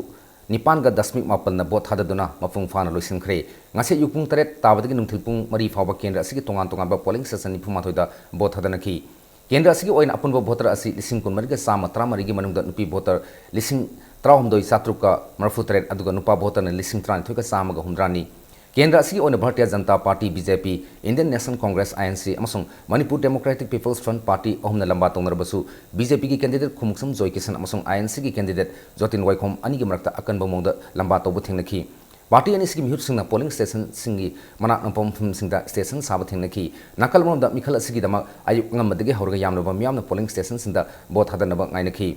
ꯅꯤꯄꯥꯟꯒ ꯗꯁꯃꯤꯛ ꯃꯥꯄꯜꯅ ꯚꯣꯠ ꯊꯥꯗꯗꯨꯅ ꯃꯄꯨꯡ ꯐꯥꯅ ꯂꯣꯏꯁꯤꯟꯈ꯭ꯔꯦ꯫ ꯉꯁꯤ ꯑꯌꯨꯛ ꯄꯨꯡ ꯇꯔꯦꯠ ꯇꯥꯕꯗꯒꯤ ꯅꯨꯡꯊꯤꯜ ꯄꯨꯡ ꯃꯔꯤ ꯐꯥꯎꯕ ꯀꯦꯟꯗ꯭ꯔ ꯑꯁꯤꯒꯤ ꯇꯣꯉꯥꯟ ꯇꯣꯉꯥꯟꯕ ꯄꯣꯂꯤꯡ ꯁ꯭ꯇꯦꯁꯟ ꯅꯤꯐꯨ ꯃꯥꯊꯣꯏꯗ ꯚꯣꯠ ꯊꯥꯗꯅꯈꯤ꯫ ꯀꯦꯟꯗ꯭ꯔ ꯑꯁꯤꯒꯤ ꯑꯣꯏꯅ ꯑꯄꯨꯟꯕ ꯚꯣꯇꯔ ꯑꯁꯤ ꯂꯤꯁꯤꯡ ꯀꯨꯟꯃꯔꯤꯒ ꯆꯥꯝꯃ ꯇꯔꯥꯃꯔꯤꯒꯤ ꯃꯅꯨꯡꯗ ꯅꯨꯄꯤ ꯚꯣꯇꯔ ꯂꯤꯁꯤꯡ ꯇꯔꯥꯍꯨꯝꯗꯣꯏ ꯆꯥꯇ꯭ꯔꯨꯛꯀ ꯃꯔꯤꯐꯨꯇꯔꯦꯠ, ꯑꯗꯨꯒ ꯅꯨꯄꯥ ꯚꯣꯇꯔꯅ ꯂꯤꯁꯤꯡ ꯇꯔꯥꯅꯤꯊꯣꯏꯒ ꯆꯥꯝꯃꯒ ꯍꯨꯝꯗ꯭ꯔꯥꯅꯤ꯫ ꯀꯦꯟꯗ꯭ꯔ ꯑꯁꯤꯒꯤ ꯑꯣꯏꯅ Bharatiya Janata Party, B J P, Indian National Congress, I N C, ꯑꯃꯁꯨꯡ Manipur Democratic People's Front Party ꯑꯍꯨꯝꯅ ꯂꯝꯕꯥ ꯇꯧꯅꯔꯕꯁꯨ, ꯕꯤ ꯖꯦ ꯄꯤꯒꯤ ꯀꯦꯟꯗꯤꯗꯦꯠ ꯈꯨꯃꯨꯛꯁꯝ ꯖꯣꯏ ꯀꯤꯁꯟ ꯑꯃꯁꯨꯡ ꯑꯥꯏ ꯑꯦꯟ ꯁꯤꯒꯤ ꯀꯦꯟꯗꯤꯗꯦꯠ ꯖꯣꯇꯤꯟ ꯋꯥꯏꯈꯣꯝ ꯑꯅꯤꯒꯤ ꯃꯔꯛꯇ ꯑꯀꯟꯕ ꯃꯑꯣꯡꯗ ꯂꯝꯕꯥ ꯇꯧꯕ ꯊꯦꯡꯅꯈꯤ꯫ ꯄꯥꯔꯇꯤ ꯑꯅꯤꯁꯤꯒꯤ ꯃꯤꯍꯨꯠꯁꯤꯡꯅ ꯄꯣꯂꯤꯡ ꯁ꯭ꯇꯦꯁꯟꯁꯤꯡꯒꯤ ꯃꯅꯥꯛ ꯅꯛꯄ ꯃꯐꯝꯁꯤꯡꯗ ꯁ꯭ꯇꯦꯁꯟ ꯁꯥꯕ ꯊꯦꯡꯅꯈꯤ꯫ ꯅꯥꯀꯜ ꯑꯃꯔꯣꯝꯗ ꯃꯤꯈꯜ ꯑꯁꯤꯒꯤꯗꯃꯛ ꯑꯌꯨꯛ ꯑꯉꯟꯕꯗꯒꯤ ꯍꯧꯔꯒ ꯌꯥꯝꯂꯕ ꯃꯤꯌꯥꯝꯅ ꯄꯣꯂꯤꯡ ꯁ꯭ꯇꯦꯁꯟꯁꯤꯡꯗ ꯚꯣꯠ ꯊꯥꯗꯅꯕ ꯉꯥꯏꯅꯈꯤ꯫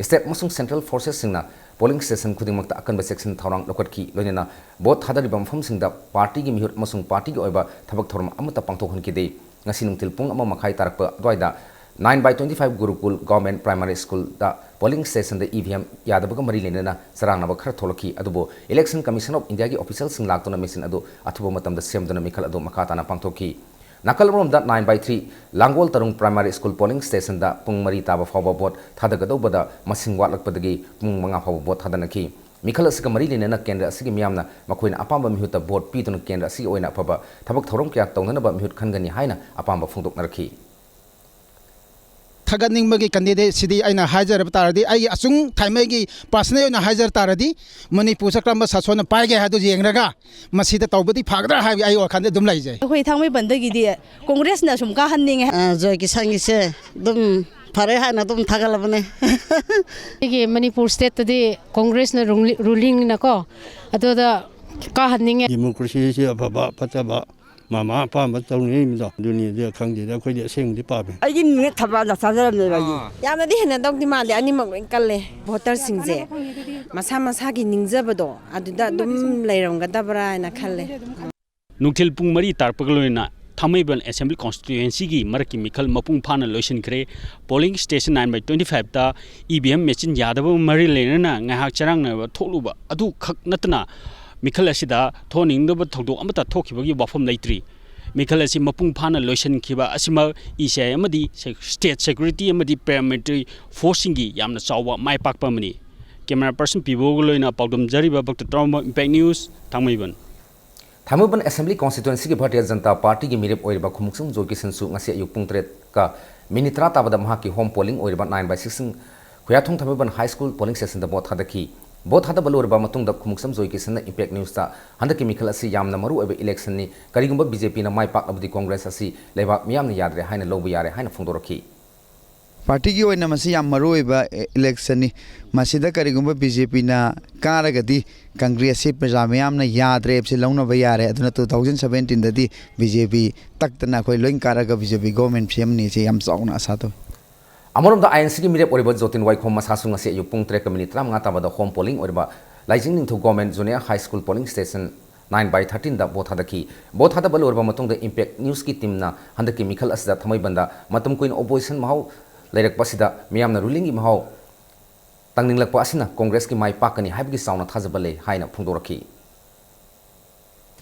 ꯁ꯭ꯇꯦꯠ ꯑꯃꯁꯨꯡ ꯁꯦꯟꯇ꯭ꯔꯦꯜ ꯐꯣꯔꯁꯦꯁꯁꯤꯡꯅ ꯄꯣꯂꯤꯡ ꯁ꯭ꯇꯦꯁꯟ ꯈꯨꯗꯤꯡꯃꯛꯇ ꯑꯀꯟꯕ ꯆꯦꯛꯁꯤꯟ ꯊꯧꯔꯥꯡ ꯂꯧꯈꯠꯈꯤ꯫ ꯂꯣꯏꯅꯅ ꯚꯣꯠ ꯊꯥꯗꯔꯤꯕ ꯃꯐꯝꯁꯤꯡꯗ ꯄꯥꯔꯇꯤꯒꯤ ꯃꯤꯍꯨꯠ ꯑꯃꯁꯨꯡ ꯄꯥꯔꯇꯤꯒꯤ ꯑꯣꯏꯕ ꯊꯕꯛ ꯊꯧꯔꯝ ꯑꯃꯠꯇ ꯄꯥꯡꯊꯣꯛꯍꯟꯈꯤꯗꯦ꯫ ꯉꯁꯤ ꯅꯨꯡꯊꯤꯜ ꯄꯨꯡ ꯑꯃ ꯃꯈꯥꯏ ꯇꯥꯔꯛꯄ ꯑꯗꯨꯋꯥꯏꯗ nine by twenty five Gurukul government primary ꯁ꯭ꯀꯨꯜꯗ ꯄꯣꯂꯤꯡ ꯁ꯭ꯇꯦꯁꯟꯗ ꯏ ꯚꯤ ꯑꯦꯝ ꯌꯥꯗꯕꯒ ꯃꯔꯤ ꯂꯩꯅꯅ ꯆꯔꯥꯡꯅꯕ ꯈꯔ ꯊꯣꯛꯂꯛꯈꯤ꯫ ꯑꯗꯨꯕꯨ Election Commission of Indiaꯒꯤ officialꯁꯤꯡ ꯂꯥꯛꯇꯨꯅ ꯃꯦꯆꯤꯟ ꯑꯗꯨ ꯑꯊꯨꯕ ꯃꯇꯝꯗ ꯁꯦꯝꯗꯨꯅ ꯃꯤꯈꯜ ꯑꯗꯨ ꯃꯈꯥ ꯇꯥꯅ ꯄꯥꯡꯊꯣꯛꯈꯤ꯫ ꯅꯥꯀꯜ ꯑꯃꯔꯣꯝꯗ nine by three Langol Tarung primary school polling ꯁ꯭ꯇꯦꯁꯟꯗ ꯄꯨꯡ ꯃꯔꯤ ꯇꯥꯕ ꯐꯥꯎꯕ ꯚꯣꯠ ꯊꯥꯗꯒꯗꯧꯕꯗ ꯃꯁꯤꯡ ꯋꯥꯠꯂꯛꯄꯗꯒꯤ ꯄꯨꯡ ꯃꯉꯥ ꯐꯥꯎꯕ ꯚꯣꯠ ꯊꯥꯗꯅꯈꯤ꯫ ꯃꯤꯈꯜ ꯑꯁꯤꯒ ꯃꯔꯤ ꯂꯩꯅꯅ ꯀꯦꯟꯗ꯭ꯔ ꯑꯁꯤꯒꯤ ꯃꯤꯌꯥꯝꯅ ꯃꯈꯣꯏꯅ ꯑꯄꯥꯝꯕ ꯃꯤꯍꯨꯠꯇ ꯚꯣꯠ ꯄꯤꯗꯨꯅ ꯀꯦꯟꯗ꯭ꯔ ꯑꯁꯤꯒꯤ ꯑꯣꯏꯅ ꯑꯐꯕ ꯊꯕꯛ ꯊꯧꯔꯝ ꯀꯌꯥ ꯇꯧꯅꯅꯕ ꯃꯤꯍꯨꯠ ꯈꯟꯒꯅꯤ ꯍꯥꯏꯅ ꯑꯄꯥꯝꯕ ꯐꯣꯡꯗꯣꯛꯅꯔꯛꯈꯤ꯫ ꯊꯥꯒꯠꯅꯤꯡꯕꯒꯤ candidate ꯁꯤꯗꯤ ꯑꯩꯅ ꯍꯥꯏꯖꯔꯕ ꯇꯥꯔꯗꯤ, ꯑꯩꯒꯤ ꯑꯁꯨꯝ ꯊꯥꯏꯃꯩꯒꯤ personal ꯑꯣꯏꯅ ꯍꯥꯏꯖꯔ ꯇꯥꯔꯗꯤ, ꯃꯅꯤꯄꯨꯔꯁꯦ ꯀꯔꯝꯕ ꯁꯥꯁꯣꯟꯅ ꯄꯥꯏꯒꯦ ꯍꯥꯏꯗꯨ ꯌꯦꯡꯂꯒ ꯃꯁꯤꯗ ꯇꯧꯕꯗꯤ ꯐꯒꯗ꯭ꯔꯥ ꯍꯥꯏꯕꯒꯤ ꯑꯩ ꯋꯥꯈꯜꯗ ꯑꯗꯨꯝ ꯂꯩꯖꯩ꯫ ꯑꯩꯈꯣꯏ ꯊꯥꯡꯃꯩꯕꯟꯗꯒꯤꯗꯤ ꯀꯣꯡꯒ꯭ꯔꯦꯁꯅ ꯁꯨꯝ ꯀꯥꯍꯟꯅꯤꯡꯉꯦ꯫ ꯑ, ꯖꯣꯏ ꯀꯤꯁꯟꯒꯤꯁꯦ ꯑꯗꯨꯝ ꯐꯔꯦ ꯍꯥꯏꯅ ꯑꯗꯨꯝ ꯊꯥꯒꯠꯂꯕꯅꯦ꯫ ꯑꯩꯒꯤ ꯃꯅꯤꯄꯨꯔ stateꯇꯗꯤ ꯀꯣꯡꯒ꯭ꯔꯦꯁꯅ ꯔꯨꯂꯤꯡꯅꯤꯅꯀꯣ, ꯑꯗꯨꯗ ꯀꯥꯍꯟꯅꯤꯡꯉꯦ꯫ Democracyꯁꯤ ꯑꯐꯕ ꯐꯠꯇꯕ ꯃꯥ ꯃꯥ ꯑꯄꯥꯝꯕ ꯇꯧꯅꯔꯤꯕꯗꯣ ꯑꯗꯨꯅꯤ꯫ ꯑꯗꯨ ꯈꯪꯗꯦꯗ, ꯑꯩꯈꯣꯏꯗꯤ ꯑꯁꯦꯡꯕꯗꯤ ꯄꯥꯝꯃꯦ꯫ ꯑꯩꯒꯤ ꯅꯨꯃꯤꯠ ꯊꯕꯥꯜꯗ ꯆꯥꯖꯔꯝꯃꯦꯕ ꯑꯩꯒꯤ꯫ ꯌꯥꯝꯅꯗꯤ ꯍꯦꯟꯅꯗꯧꯗꯤ ꯃꯥꯜꯂꯦ, ꯑꯅꯤꯃꯛ ꯂꯣꯏ ꯀꯜꯂꯦ꯫ Voterꯁꯤꯡꯁꯦ ꯃꯁꯥ ꯃꯁꯥꯒꯤ ꯅꯤꯡꯖꯕꯗꯣ ꯑꯗꯨꯗ ꯑꯗꯨꯝ ꯂꯩꯔꯝꯒꯗꯕ꯭ꯔꯥ ꯍꯥꯏꯅ ꯈꯜꯂꯦ꯫ ꯅꯨꯡꯊꯤꯜ ꯄꯨꯡ ꯃꯔꯤ ꯇꯥꯔꯛꯄꯒ ꯂꯣꯏꯅꯅ ꯊꯥꯡꯃꯩꯕꯟ Assembly Constituencyꯒꯤ ꯃꯔꯛꯀꯤ ꯃꯤꯈꯜ ꯃꯄꯨꯡ ꯐꯥꯅ ꯂꯣꯏꯁꯤꯟꯈ꯭ꯔꯦ꯫ Polling station nine by twenty fiveꯇ ꯏ ꯚꯤ ꯑꯦꯝ ꯃꯦꯆꯤꯟ ꯌꯥꯗꯕ ꯃꯔꯤ ꯂꯩꯅꯅ ꯉꯥꯏꯍꯥꯛ ꯆꯔꯥꯡꯅꯕ ꯊꯣꯛꯂꯨꯕ ꯑꯗꯨꯈꯛ ꯅꯠꯇꯅ, ꯃꯤꯈꯜ ꯑꯁꯤꯗ ꯊꯣꯛꯍꯟꯅꯤꯡꯗꯕ ꯊꯧꯗꯣꯛ ꯑꯃꯠꯇ ꯊꯣꯛꯈꯤꯕꯒꯤ ꯋꯥꯐꯝ ꯂꯩꯇ꯭ꯔꯤ꯫ ꯃꯤꯈꯜ ꯑꯁꯤ ꯃꯄꯨꯡ ꯐꯥꯅ ꯂꯣꯏꯁꯤꯟꯈꯤꯕ ꯑꯁꯤꯃꯛ ꯏ ꯁꯤ ꯑꯥꯏ ꯑꯃꯗꯤ ꯁꯦ-, state security ꯑꯃꯗꯤ paramilitary forceꯁꯤꯡꯒꯤ ꯌꯥꯝꯅ ꯆꯥꯎꯕ ꯃꯥꯏ ꯄꯥꯛꯄ ꯑꯃꯅꯤ꯫ Camera person ꯄꯤꯕꯣꯒ ꯂꯣꯏꯅ ꯄꯥꯎꯗꯝꯖꯔꯤꯕ ꯚꯛꯇ ꯇꯔꯥꯍꯨꯝꯕ, Impact News, ꯊꯥꯡꯃꯩꯕꯟ꯫ ꯊꯥꯡꯃꯩꯕꯟ Assembly Constituencyꯒꯤ ꯚꯥꯔꯇꯤꯌ ꯖꯅꯇꯥ ꯄꯥꯔꯇꯤꯒꯤ ꯃꯤꯔꯦꯞ ꯑꯣꯏꯔꯤꯕ ꯈꯨꯃꯨꯛꯁꯝ ꯖꯣꯏꯀꯤꯁꯟꯁꯨ ꯉꯁꯤ ꯑꯌꯨꯛ ꯄꯨꯡ ꯇꯔꯦꯠꯀ ꯃꯤꯅꯤꯠ ꯇꯔꯥ ꯇꯥꯕꯗ ꯃꯍꯥꯛꯀꯤ home polling ꯑꯣꯏꯔꯤꯕ nine by six Khuyathong Thangmeiband High School polling stationꯗ ꯚꯣꯠ ꯊꯥꯗꯈꯤ꯫ ꯚꯣꯠ ꯊꯥꯗꯕ ꯂꯣꯏꯔꯕ ꯃꯇꯨꯡꯗ ꯈꯨꯃꯨꯛꯁꯝ ꯖꯣꯏꯀꯤꯁꯟꯅ Impact Newsꯇ ꯍꯟꯗꯛꯀꯤ ꯃꯤꯈꯜ ꯑꯁꯤ ꯌꯥꯝꯅ ꯃꯔꯨ ꯑꯣꯏꯕ electionꯅꯤ, ꯀꯔꯤꯒꯨꯝꯕ BJPꯅ ꯃꯥꯏ ꯄꯥꯛꯂꯕꯗꯤ Congress ꯑꯁꯤ ꯂꯩꯕꯥꯛ ꯃꯤꯌꯥꯝꯅ ꯌꯥꯗ꯭ꯔꯦ ꯍꯥꯏꯅ ꯂꯧꯕ ꯌꯥꯔꯦ ꯍꯥꯏꯅ ꯐꯣꯡꯗꯣꯔꯛꯈꯤ꯫ ꯄꯥꯔꯇꯤꯒꯤ ꯑꯣꯏꯅ ꯃꯁꯤ ꯌꯥꯝ ꯃꯔꯨ ꯑꯣꯏꯕ ꯏꯂꯦꯛꯁꯟꯅꯤ꯫ ꯃꯁꯤꯗ ꯀꯔꯤꯒꯨꯝꯕ BJPꯅ ꯀꯥꯔꯒꯗꯤ Congressꯁꯤ ꯄ꯭ꯔꯖꯥ ꯃꯤꯌꯥꯝꯅ ꯌꯥꯗ꯭ꯔꯦ ꯍꯥꯏꯕꯁꯤ ꯂꯧꯅꯕ ꯌꯥꯔꯦ꯫ ꯑꯗꯨꯅ two thousand seventeenꯗꯗꯤ BJP ꯇꯛꯇꯅ ꯑꯩꯈꯣꯏ ꯂꯣꯏ ꯀꯥꯔꯒ BJP government ꯁꯦꯝꯅꯤ ꯍꯥꯏꯁꯤ ꯌꯥꯝ ꯆꯥꯎꯅ ꯑꯁꯥ ꯇꯧꯏ꯫ ꯑꯃꯔꯣꯝꯗ INCꯒꯤ ꯃꯤꯔꯦꯞ ꯑꯣꯏꯔꯤꯕ ꯖꯣꯇꯤꯟ ꯋꯥꯏꯈꯣꯝ ꯃꯁꯥꯁꯨ ꯉꯁꯤ ꯑꯌꯨꯛ ꯄꯨꯡ ꯇꯔꯦꯠꯀ ꯃꯤꯅꯤꯠ ꯇꯔꯥꯃꯉꯥ ꯇꯥꯕꯗ home polling ꯑꯣꯏꯔꯤꯕ ꯂꯥꯏꯖꯤꯡ ꯅꯤꯡꯊꯧ Government Junior High School polling station nine by thirteenꯗ ꯚꯣꯠ ꯊꯥꯗꯈꯤ꯫ ꯚꯣꯠ ꯊꯥꯗꯕ ꯂꯣꯏꯔꯕ ꯃꯇꯨꯡꯗ Impact Newsꯀꯤ teamꯅ ꯍꯟꯗꯛꯀꯤ ꯃꯤꯈꯜ ꯑꯁꯤꯗ ꯊꯥꯡꯃꯩꯕꯟꯗ ꯃꯇꯝ ꯀꯨꯏꯅ opposition ꯃꯍꯥꯎ ꯂꯩꯔꯛꯄ ꯑꯁꯤꯗ ꯃꯤꯌꯥꯝꯅ rulingꯒꯤ ꯃꯍꯥꯎ ꯇꯪꯅꯤꯡꯂꯛꯄ ꯑꯁꯤꯅ Congressꯀꯤ ꯃꯥꯏ ꯄꯥꯛꯀꯅꯤ ꯍꯥꯏꯕꯒꯤ ꯆꯥꯎꯅ ꯊꯥꯖꯕ ꯂꯩ ꯍꯥꯏꯅ ꯐꯣꯡꯗꯣꯔꯛꯈꯤ꯫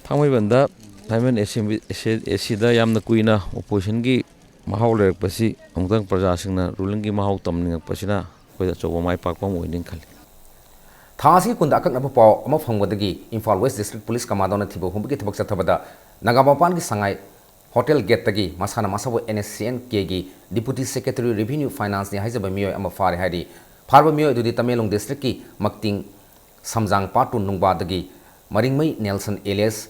ꯊꯥꯡꯃꯩꯕꯟꯗ, ꯊꯥꯡꯃꯩꯕꯟ Assembly, AC, ACꯗ ꯌꯥꯝꯅ ꯀꯨꯏꯅ oppositionꯒꯤ ꯃꯍꯥꯎ ꯂꯩꯔꯛꯄꯁꯤ ꯑꯃꯨꯛꯇꯪ ꯄ꯭ꯔꯖꯥꯁꯤꯡꯅ rulingꯒꯤ ꯃꯍꯥꯎ ꯇꯝꯅꯤꯡꯉꯛꯄꯁꯤꯅ ꯑꯩꯈꯣꯏꯗ ꯑꯆꯧꯕ ꯃꯥꯏ ꯄꯥꯛꯄ ꯑꯃ ꯑꯣꯏꯅꯤ ꯈꯜꯂꯤ꯫ ꯊꯥ ꯑꯁꯤꯒꯤ ꯀꯨꯟꯗ ꯑꯀꯛꯅꯕ ꯄꯥꯎ ꯑꯃ ꯐꯪꯕꯗꯒꯤ Imphal West District Police Commandona ꯊꯤꯕ ꯍꯨꯝꯕꯒꯤ ꯊꯕꯛ ꯆꯠꯊꯕꯗ ꯅꯒꯥꯃꯄꯥꯜꯒꯤ ꯁꯉꯥꯏ Hotel Gateꯇꯒꯤ ꯃꯁꯥꯅ ꯃꯁꯥꯕꯨ NSCNKꯒꯤ Deputy Secretary Revenue Financeꯅꯤ ꯍꯥꯏꯖꯕ ꯃꯤꯑꯣꯏ ꯑꯃ ꯐꯥꯔꯦ ꯍꯥꯏꯔꯤ꯫ ꯐꯥꯔꯕ ꯃꯤꯑꯣꯏ ꯑꯗꯨꯗꯤ ꯇꯃꯦꯡꯂꯣꯡ districtꯀꯤ ꯃꯛꯇꯤꯡ ꯁꯝꯖꯥꯡ part two ꯅꯨꯡꯕꯥꯗꯒꯤ ꯃꯔꯤꯡꯃꯩ ꯅꯦꯜꯁꯟ alias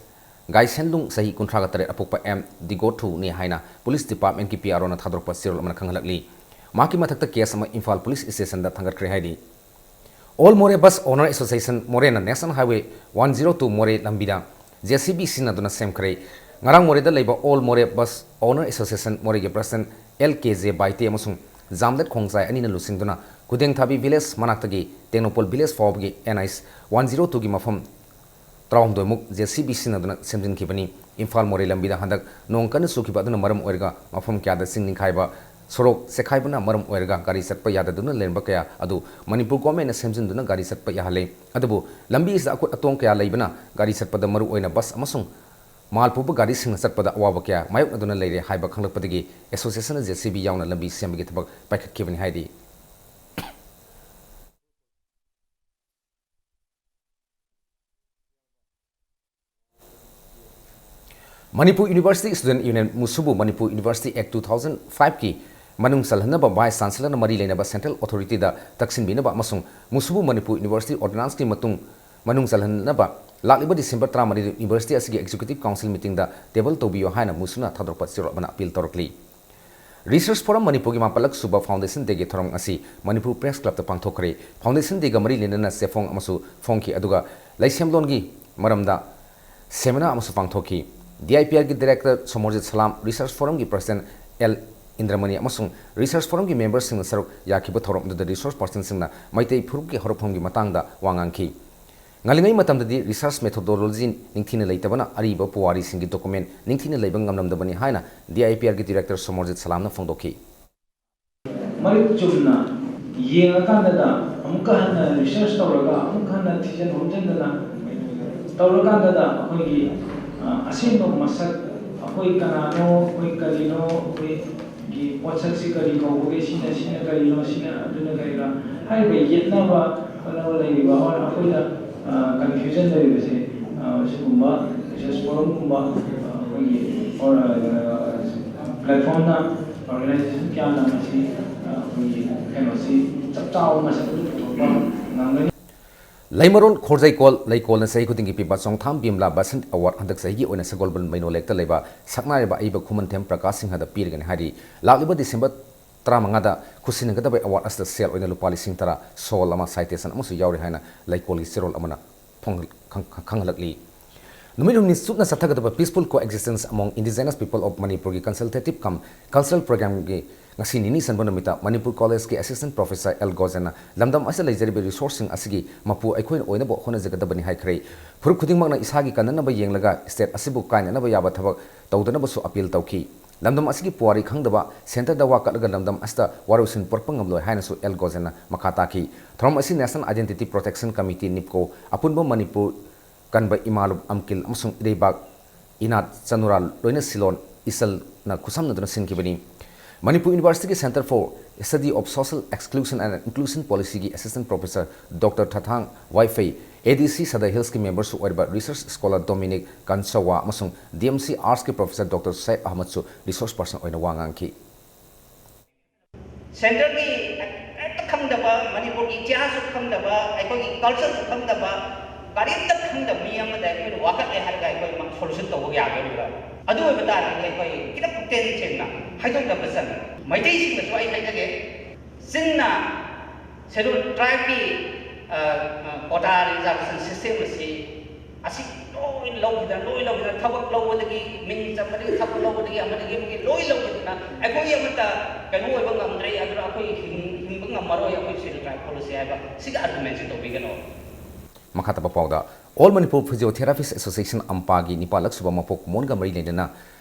ꯒꯥꯏꯁꯦꯟꯂꯨꯡ ꯆꯍꯤ ꯀꯨꯟꯊ꯭ꯔꯥꯒ ꯇꯔꯦꯠ ꯑꯄꯣꯛꯄ ꯑꯦꯝ ꯗꯤꯒꯣꯊꯨꯅꯤ ꯍꯥꯏꯅ Police Departmentꯀꯤ PROꯅ ꯊꯥꯗꯣꯔꯛꯄ ꯆꯦꯔꯣꯜ ꯑꯃꯅ ꯈꯪꯍꯜꯂꯛꯂꯤ꯫ ꯃꯍꯥꯛꯀꯤ ꯃꯊꯛꯇ case ꯑꯃ Imphal Police Stationꯗ ꯊꯥꯡꯒꯠꯈ꯭ꯔꯦ ꯍꯥꯏꯔꯤ꯫ All Moreh Bus Owner Association Morehꯅ National Highway one zero two Moreh ꯂꯝꯕꯤꯗ JCB ꯁꯤꯖꯤꯟꯅꯗꯨꯅ ꯁꯦꯝꯈ꯭ꯔꯦ꯫ ꯉꯔꯥꯡ ꯃꯣꯔꯦꯗ ꯂꯩꯕ All Moreh Bus Owner Association ꯃꯣꯔꯦꯒꯤ President LKJ ꯕꯥꯏꯇꯦ ꯑꯃꯁꯨꯡ ꯖꯥꯝꯂꯦꯠ ꯈꯣꯡꯖꯥꯏ ꯑꯅꯤꯅ ꯂꯨꯆꯤꯡꯗꯨꯅ ꯈꯨꯗꯦꯡꯊꯥꯕꯤ village ꯃꯅꯥꯛꯇꯒꯤ ꯇꯦꯡꯅꯧꯄꯜ village ꯐꯥꯎꯕꯒꯤ NH one zero twoꯒꯤ ꯃꯐꯝ ꯇꯔꯥꯍꯨꯝꯗꯣꯏꯃꯨꯛ JCB ꯁꯤꯖꯤꯟꯅꯗꯨꯅ ꯁꯦꯝꯖꯤꯟꯈꯤꯕꯅꯤ꯫ ꯏꯝꯐꯥꯜ ꯃꯣꯔꯦ ꯂꯝꯕꯤꯗ ꯍꯟꯗꯛ ꯅꯣꯡ ꯀꯟꯅ ꯆꯨꯈꯤꯕ ꯑꯗꯨꯅ ꯃꯔꯝ ꯑꯣꯏꯔꯒ ꯃꯐꯝ ꯀꯌꯥꯗ ꯆꯤꯡ ꯅꯤꯡꯈꯥꯏꯕ, ꯁꯣꯔꯣꯛ ꯆꯦꯛꯈꯥꯏꯕꯅ ꯃꯔꯝ ꯑꯣꯏꯔꯒ ꯒꯥꯔꯤ ꯆꯠꯄ ꯌꯥꯗꯗꯨꯅ ꯂꯩꯔꯝꯕ ꯀꯌꯥ ꯑꯗꯨ ꯃꯅꯤꯄꯨꯔ ꯒꯣꯔꯃꯦꯟꯅ ꯁꯦꯝꯖꯤꯟꯗꯨꯅ ꯒꯥꯔꯤ ꯆꯠꯄ ꯌꯥꯍꯜꯂꯦ꯫ ꯑꯗꯨꯕꯨ ꯂꯝꯕꯤ ꯑꯁꯤꯗ ꯑꯀꯨꯠ ꯑꯇꯣꯡ ꯀꯌꯥ ꯂꯩꯕꯅ ꯒꯥꯔꯤ ꯆꯠꯄꯗ ꯃꯔꯨ ꯑꯣꯏꯅ ꯕꯁ ꯑꯃꯁꯨꯡ ꯃꯥꯜ ꯄꯨꯕ ꯒꯥꯔꯤꯁꯤꯡꯅ ꯆꯠꯄꯗ ꯑꯋꯥꯕ ꯀꯌꯥ ꯃꯥꯌꯣꯛꯅꯗꯨꯅ ꯂꯩꯔꯦ ꯍꯥꯏꯕ ꯈꯪꯂꯛꯄꯗꯒꯤ ꯑꯦꯁꯣꯁꯤꯌꯦꯁꯟꯅ ꯖꯦ ꯁꯤ ꯕꯤ ꯌꯥꯎꯅ ꯂꯝꯕꯤ ꯁꯦꯝꯕꯒꯤ ꯊꯕꯛ ꯄꯥꯏꯈꯠꯈꯤꯕꯅꯤ ꯍꯥꯏꯔꯤ꯫ ꯃꯅꯤꯄꯨꯔ ꯌꯨꯅꯤꯚꯔꯁꯤꯇꯤ ꯁ꯭ꯇꯨꯗꯦꯟꯠ ꯌꯨꯅꯤꯌꯟ, ꯃꯨꯁꯨꯕꯨ, ꯃꯅꯤꯄꯨꯔ ꯌꯨꯅꯤꯚꯔꯁꯤꯇꯤ ꯑꯦꯛ ꯇꯨ ꯊꯥꯎꯖꯟ ꯐꯥꯏꯚꯀꯤ ꯃꯅꯨꯡ ꯆꯜꯍꯟꯅꯕ ꯚꯥꯏꯁ ꯆꯥꯟꯁꯦꯂꯔꯅ ꯃꯔꯤ ꯂꯩꯅꯕ ꯁꯦꯟꯇ꯭ꯔꯦꯜ ꯑꯣꯊꯣꯔꯤꯇꯤꯗ ꯇꯛꯁꯤꯟꯕꯤꯅꯕ ꯑꯃꯁꯨꯡ ꯃꯨꯁꯨꯕꯨ ꯃꯅꯤꯄꯨꯔ ꯌꯨꯅꯤꯚꯔꯁꯤꯇꯤ ꯑꯣꯔꯗꯤꯅꯥꯟꯁꯀꯤ ꯃꯇꯨꯡ ꯃꯅꯨꯡ ꯆꯜꯍꯟꯅꯕ ꯂꯥꯛꯂꯤꯕ ꯗꯤꯁꯦꯝꯕꯔ ꯇꯔꯥꯃꯔꯤꯗ ꯌꯨꯅꯤꯚꯔꯁꯤꯇꯤ ꯑꯁꯤꯒꯤ ꯑꯦꯛꯖꯤꯀ꯭ꯌꯨꯇꯤꯚ ꯀꯥꯎꯟꯁꯤꯜ ꯃꯤꯇꯤꯡꯗ ꯇꯦꯕꯜ ꯇꯧꯕꯤꯌꯨ ꯍꯥꯏꯅ ꯃꯨꯁꯨꯅ ꯊꯥꯗꯣꯔꯛꯄ ꯆꯦꯔꯣꯜ ꯑꯃꯅ ꯑꯄꯤꯜ ꯇꯧꯔꯛꯂꯤ꯫ ꯔꯤꯁꯔꯁ ꯐꯣꯔꯝ ꯃꯅꯤꯄꯨꯔꯒꯤ ꯃꯥꯄꯜꯂꯛ ꯁꯨꯕ ꯐꯥꯎꯟꯗꯦꯁꯟ ꯗꯦꯒꯤ ꯊꯧꯔꯝ ꯑꯁꯤ ꯃꯅꯤꯄꯨꯔ ꯄ꯭ꯔꯦꯁ ꯀ꯭ꯂꯕꯇ ꯄꯥꯡꯊꯣꯛꯈ꯭ꯔꯦ꯫ ꯐꯥꯎꯟꯗꯦꯁꯟ ꯗꯦꯒ ꯃꯔꯤ ꯂꯩꯅꯅ ꯆꯦꯐꯣꯡ ꯑꯃꯁꯨ ꯐꯣꯡꯈꯤ, ꯑꯗꯨꯒ ꯂꯩꯁꯦꯝꯂꯣꯟꯒꯤ ꯃꯔꯝꯗ ꯁꯦꯃꯤꯅꯥꯔ ꯑꯃꯁꯨ ꯄꯥꯡꯊꯣꯛꯈꯤ꯫ ꯗꯤ ꯑꯥꯏ ꯄꯤ ꯑꯥꯔꯒꯤ ꯗꯥꯏꯔꯦꯛꯇꯔ ꯁꯣꯃꯣꯔꯖꯤꯠ ꯁꯂꯥꯝ, ꯔꯤꯁꯔꯁ ꯐꯣꯔꯝꯒꯤ ꯄ꯭ꯔꯁꯤꯗꯦꯟꯠ ꯑꯦꯜ ꯏꯟꯗ꯭ꯔꯃꯅꯤ ꯑꯃꯁꯨꯡ ꯔꯤꯁꯔꯁ ꯐꯣꯔꯝꯒꯤ ꯃꯦꯝꯕꯔꯁꯤꯡꯅ ꯁꯔꯨꯛ ꯌꯥꯈꯤꯕ ꯊꯧꯔꯝ ꯑꯗꯨꯗ ꯔꯤꯁꯣꯔꯁ ꯄꯔꯁꯟꯁꯤꯡꯅ ꯃꯩꯇꯩ ꯐꯨꯔꯨꯞꯀꯤ ꯍꯧꯔꯛꯐꯝꯒꯤ ꯃꯇꯥꯡꯗ ꯋꯥ ꯉꯥꯡꯈꯤ꯫ ꯉꯜꯂꯤꯉꯩ ꯃꯇꯝꯗꯗꯤ ꯔꯤꯁꯔꯁ ꯃꯦꯊꯣꯗꯣꯂꯣꯖꯤ ꯅꯤꯡꯊꯤꯅ ꯂꯩꯇꯕꯅ ꯑꯔꯤꯕ ꯄꯨꯋꯥꯔꯤꯁꯤꯡꯒꯤ ꯗꯣꯀꯨꯃꯦꯟ ꯅꯤꯡꯊꯤꯅ ꯂꯩꯕ ꯉꯝꯂꯝꯗꯕꯅꯤ ꯍꯥꯏꯅ ꯗꯤ ꯑꯥꯏ ꯄꯤ ꯑꯥꯔꯒꯤ ꯗꯥꯏꯔꯦꯛꯇꯔ ꯁꯣꯃꯣꯔꯖꯤꯠ ꯁꯂꯥꯝꯅ ꯐꯣꯡꯗꯣꯛꯈꯤ꯫ ꯃꯔꯤꯛ ꯆꯨꯝꯅ ꯌꯦꯡꯉꯀꯥꯟꯗꯗ, ꯑꯃꯨꯛꯀ ꯍꯟꯅ ꯔꯤꯁꯔꯁ ꯇꯧꯔꯒ, ꯑꯃꯨꯛꯀ ꯍꯟꯅ ꯊꯤꯖꯤꯟ ꯍꯨꯝꯖꯤꯟꯗꯅ ꯇꯧꯔꯀꯥꯟꯗꯗ ꯑꯩꯈꯣꯏꯒꯤ, ꯑ, ꯑꯁꯦꯡꯕ ꯃꯁꯛ, ꯑꯩꯈꯣꯏ ꯀꯅꯥꯅꯣ, ꯑꯩꯈꯣꯏ ꯀꯔꯤꯅꯣ, ꯑꯩꯈꯣꯏꯒꯤ ꯄꯣꯠꯁꯛꯁꯤ ꯀꯔꯤ ꯀꯧꯕꯒꯦ, ꯁꯤꯅ, ꯁꯤꯅ ꯀꯔꯤꯅꯣ, ꯁꯤꯅ ꯑꯗꯨꯅ ꯀꯔꯤꯅꯣ ꯍꯥꯏꯔꯤꯕ ꯌꯦꯠꯅꯕ ꯈꯣꯠꯅꯕ ꯂꯩꯔꯤꯕ, ꯑꯩꯈꯣꯏꯗ, ꯑ, ꯀꯟꯐ꯭ꯌꯨꯖꯟ ꯂꯩꯔꯤꯕꯁꯦ, ꯑ, ꯁꯤꯒꯨꯝꯕ ꯔꯤꯁꯔꯁ ꯐꯣꯔꯝꯒꯨꯝꯕ, ꯑ, ꯑꯩꯈꯣꯏꯒꯤ, ꯑ, ꯄ꯭ꯂꯦꯠꯐꯣꯝꯅ ꯑꯣꯔꯒꯅꯥꯏꯖꯦꯁꯟ ꯀꯌꯥꯅ ꯃꯁꯤ, ꯑ, ꯑꯩꯈꯣꯏꯒꯤ ꯀꯩꯅꯣꯁꯤ ꯆꯞ ꯆꯥꯕ ꯃꯁꯛ ꯑꯗꯨ ꯄꯨꯊꯣꯛꯄ ꯉꯝꯒꯅꯤ꯫ ꯂꯩꯃꯔꯣꯟ ꯈꯣꯔꯖꯩꯀꯣꯜ ꯂꯩꯀꯣꯜꯅ ꯆꯍꯤ ꯈꯨꯗꯤꯡꯒꯤ ꯄꯤꯕ ꯆꯣꯡꯊꯥꯝ ꯕꯤꯝꯂꯥ ꯕꯁꯟꯠ ꯑꯦꯋꯥꯔꯗ ꯍꯟꯗꯛ ꯆꯍꯤꯒꯤ ꯑꯣꯏꯅ ꯁꯒꯣꯜꯕꯟ ꯃꯩꯅꯣ ꯂꯦꯛꯇ ꯂꯩꯕ ꯁꯛꯅꯥꯏꯔꯕ ꯑꯏꯕ ꯈꯨꯃꯟꯊꯦꯝ ꯄ꯭ꯔꯀꯥꯁ ꯁꯤꯡꯍꯗ ꯄꯤꯔꯒꯅꯤ ꯍꯥꯏꯔꯤ꯫ ꯂꯥꯛꯂꯤꯕ ꯗꯤꯁꯦꯝꯕꯔ ꯇꯔꯥꯃꯉꯥꯗ ꯈꯨꯠꯁꯤꯟꯅꯒꯗꯕ ꯑꯦꯋꯥꯔꯗ ꯑꯁꯤꯗ ꯁꯦꯜ ꯑꯣꯏꯅ ꯂꯨꯄꯥ ꯂꯤꯁꯤꯡ ꯇꯔꯥ, ꯁꯣꯜ ꯑꯃ, ꯁꯥꯏꯇꯦꯁꯟ ꯑꯃꯁꯨ ꯌꯥꯎꯔꯤ ꯍꯥꯏꯅ ꯂꯩꯀꯣꯜꯒꯤ ꯆꯦꯔꯣꯜ ꯑꯃꯅ ꯐꯣꯡ-, ꯈꯪ-, ꯈꯪꯍꯜꯂꯛꯂꯤ꯫ ꯅꯨꯃꯤꯠ ꯍꯨꯝꯅꯤ ꯆꯨꯞꯅ ꯆꯠꯊꯒꯗꯕ Peaceful Coexistence Among Indigenous People of Manipurꯒꯤ consultative cum cultural programꯒꯤ ꯉꯁꯤ ꯅꯤꯅꯤ ꯆꯟꯕ ꯅꯨꯃꯤꯠꯇ ꯃꯅꯤꯄꯨꯔ ꯀꯣꯂꯦꯖꯀꯤ assistant professor ꯑꯦꯜ ꯒꯣꯖꯦꯟꯅ ꯂꯝꯗꯝ ꯑꯁꯤꯗ ꯂꯩꯖꯔꯤꯕ ꯔꯤꯁꯣꯔꯁꯁꯤꯡ ꯑꯁꯤꯒꯤ ꯃꯄꯨ ꯑꯩꯈꯣꯏꯅ ꯑꯣꯏꯅꯕ ꯍꯣꯠꯅꯖꯒꯗꯕꯅꯤ ꯍꯥꯏꯈ꯭ꯔꯦ꯫ ꯐꯨꯔꯨꯞ ꯈꯨꯗꯤꯡꯃꯛꯅ ꯏꯁꯥꯒꯤ ꯀꯟꯅꯅꯕ ꯌꯦꯡꯂꯒ state ꯑꯁꯤꯕꯨ ꯀꯥꯏꯅꯅꯕ ꯌꯥꯕ ꯊꯕꯛ ꯇꯧꯗꯅꯕꯁꯨ ꯑꯄꯤꯜ ꯇꯧꯈꯤ꯫ ꯂꯝꯗꯝ ꯑꯁꯤꯒꯤ ꯄꯨꯋꯥꯔꯤ ꯈꯪꯗꯕ ꯁꯦꯟꯇꯔꯗ ꯋꯥ ꯀꯠꯂꯒ ꯂꯝꯗꯝ ꯑꯁꯤꯗ ꯋꯥꯔꯣꯏꯁꯤꯟ ꯄꯨꯔꯛꯄ ꯉꯝꯂꯣꯏ ꯍꯥꯏꯅꯁꯨ ꯑꯦꯜ ꯒꯣꯖꯦꯟꯅ ꯃꯈꯥ ꯇꯥꯈꯤ꯫ ꯊꯧꯔꯝ ꯑꯁꯤ National Identity Protection Committee, ꯅꯤꯞꯀꯣ, ꯑꯄꯨꯟꯕ ꯃꯅꯤꯄꯨꯔ ꯀꯟꯕ ꯏꯃꯥ ꯂꯨꯞ ꯑꯝꯀꯤꯜ ꯑꯃꯁꯨꯡ ꯏꯔꯩꯕꯥꯛ ꯏꯅꯥꯠ ꯆꯅꯨꯔꯥ ꯂꯣꯏꯅ ꯁꯤꯂꯣꯟ ꯏꯆꯜꯅ ꯈꯨꯠꯁꯝꯅꯗꯨꯅ ꯁꯤꯟꯈꯤꯕꯅꯤ꯫ ꯃꯅꯤꯄꯨꯔ ꯌꯨꯅꯤꯚꯔꯁꯤꯇꯤꯒꯤ Center for Study of Social Exclusion and Inclusion Policyꯒꯤ Assistant Professor Doctor ꯊꯥꯊꯥꯡ ꯋꯥꯏꯐꯩ, ADC ꯁꯗ ꯍꯤꯜꯁꯀꯤ ꯃꯦꯝꯕꯔꯁꯨ ꯑꯣꯏꯔꯤꯕ research scholar Dominic ꯀꯟꯁꯋꯥ ꯑꯃꯁꯨꯡ DMC Artsꯀꯤ Professor Doctor ꯁꯌꯦꯗ ꯑꯍꯃꯗꯁꯨ resource person ꯑꯣꯏꯅ ꯋꯥ ꯉꯥꯡꯈꯤ꯫ ꯁꯦꯟꯇꯔꯒꯤ ꯀꯔꯤꯝꯇ ꯈꯪꯗꯕ, ꯃꯅꯤꯄꯨꯔꯒꯤ ꯏꯇꯤꯍꯥꯁꯁꯨ ꯈꯪꯗꯕ, ꯑꯩꯈꯣꯏꯒꯤ ꯀꯜꯆꯔꯁꯨ ꯈꯪꯗꯕ, ꯀꯔꯤꯝꯇ ꯈꯪꯗꯕ ꯃꯤ ꯑꯃꯗ ꯑꯩꯈꯣꯏꯅ ꯋꯥꯀꯠꯂꯦ ꯍꯥꯏꯔꯒ ꯑꯩꯈꯣꯏ ꯁꯣꯂꯨꯁꯟ ꯇꯧꯕ ꯌꯥꯗꯣꯔꯤꯕ꯭ꯔꯥ? ꯑꯗꯨ ꯑꯣꯏꯕ ꯇꯥꯔꯒꯗꯤ ꯑꯩꯈꯣꯏ ꯈꯤꯇꯪ ꯄꯨꯛꯆꯦꯜ ꯁꯦꯡꯅ ꯍꯥꯏꯗꯣꯛꯅꯕ ꯆꯪꯉꯤ꯫ ꯃꯩꯇꯩꯁꯤꯡꯗꯁꯨ ꯑꯩ ꯍꯥꯏꯖꯒꯦ, ꯆꯤꯟꯅ ꯁꯦꯗꯨꯜ ꯇ꯭ꯔꯥꯏꯕꯀꯤ ꯀꯣꯇꯥ ꯔꯤꯖꯥꯔꯕꯦꯁꯟ ꯁꯤꯁꯇꯦꯝ ꯑꯁꯤ ꯑꯁꯤ ꯂꯣꯏ ꯂꯧꯈꯤꯗꯅ, ꯂꯣꯏ ꯂꯧꯈꯤꯗꯅ, ꯊꯕꯛ ꯂꯧꯕꯗꯒꯤ, ꯃꯤꯡ ꯆꯟꯕꯗꯒꯤ, ꯊꯕꯛ ꯂꯧꯕꯗꯒꯤ, ꯑꯃꯗꯒꯤ ꯑꯃꯒꯤ ꯂꯣꯏ ꯂꯧꯈꯤꯗꯅ ꯑꯩꯈꯣꯏ ꯑꯃꯠꯇ ꯀꯩꯅꯣ ꯑꯣꯏꯕ ꯉꯝꯗ꯭ꯔꯦ, ꯑꯗꯨꯅ ꯑꯩꯈꯣꯏ ꯍꯤꯡ-, ꯍꯤꯡꯕ ꯉꯝꯃꯔꯣꯏ, ꯑꯩꯈꯣꯏ ꯁꯦꯗꯨꯜ ꯇ꯭ꯔꯥꯏꯕ ꯄꯣꯂꯤꯁꯤ ꯍꯥꯏꯕ ꯁꯤꯒꯤ ꯑꯥꯔꯒꯨꯃꯦꯟꯁꯤ ꯇꯧꯕꯤꯒꯅꯣ꯫ ꯃꯈꯥ ꯇꯥꯕ ꯄꯥꯎꯗ, All Manipur Physiotherapists Association, ꯑꯝꯄꯥꯒꯤ ꯅꯤꯄꯥꯜꯂꯛ ꯁꯨꯕ ꯃꯄꯣꯛ ꯀꯨꯝꯑꯣꯟꯒ ꯃꯔꯤ ꯂꯩꯅꯅ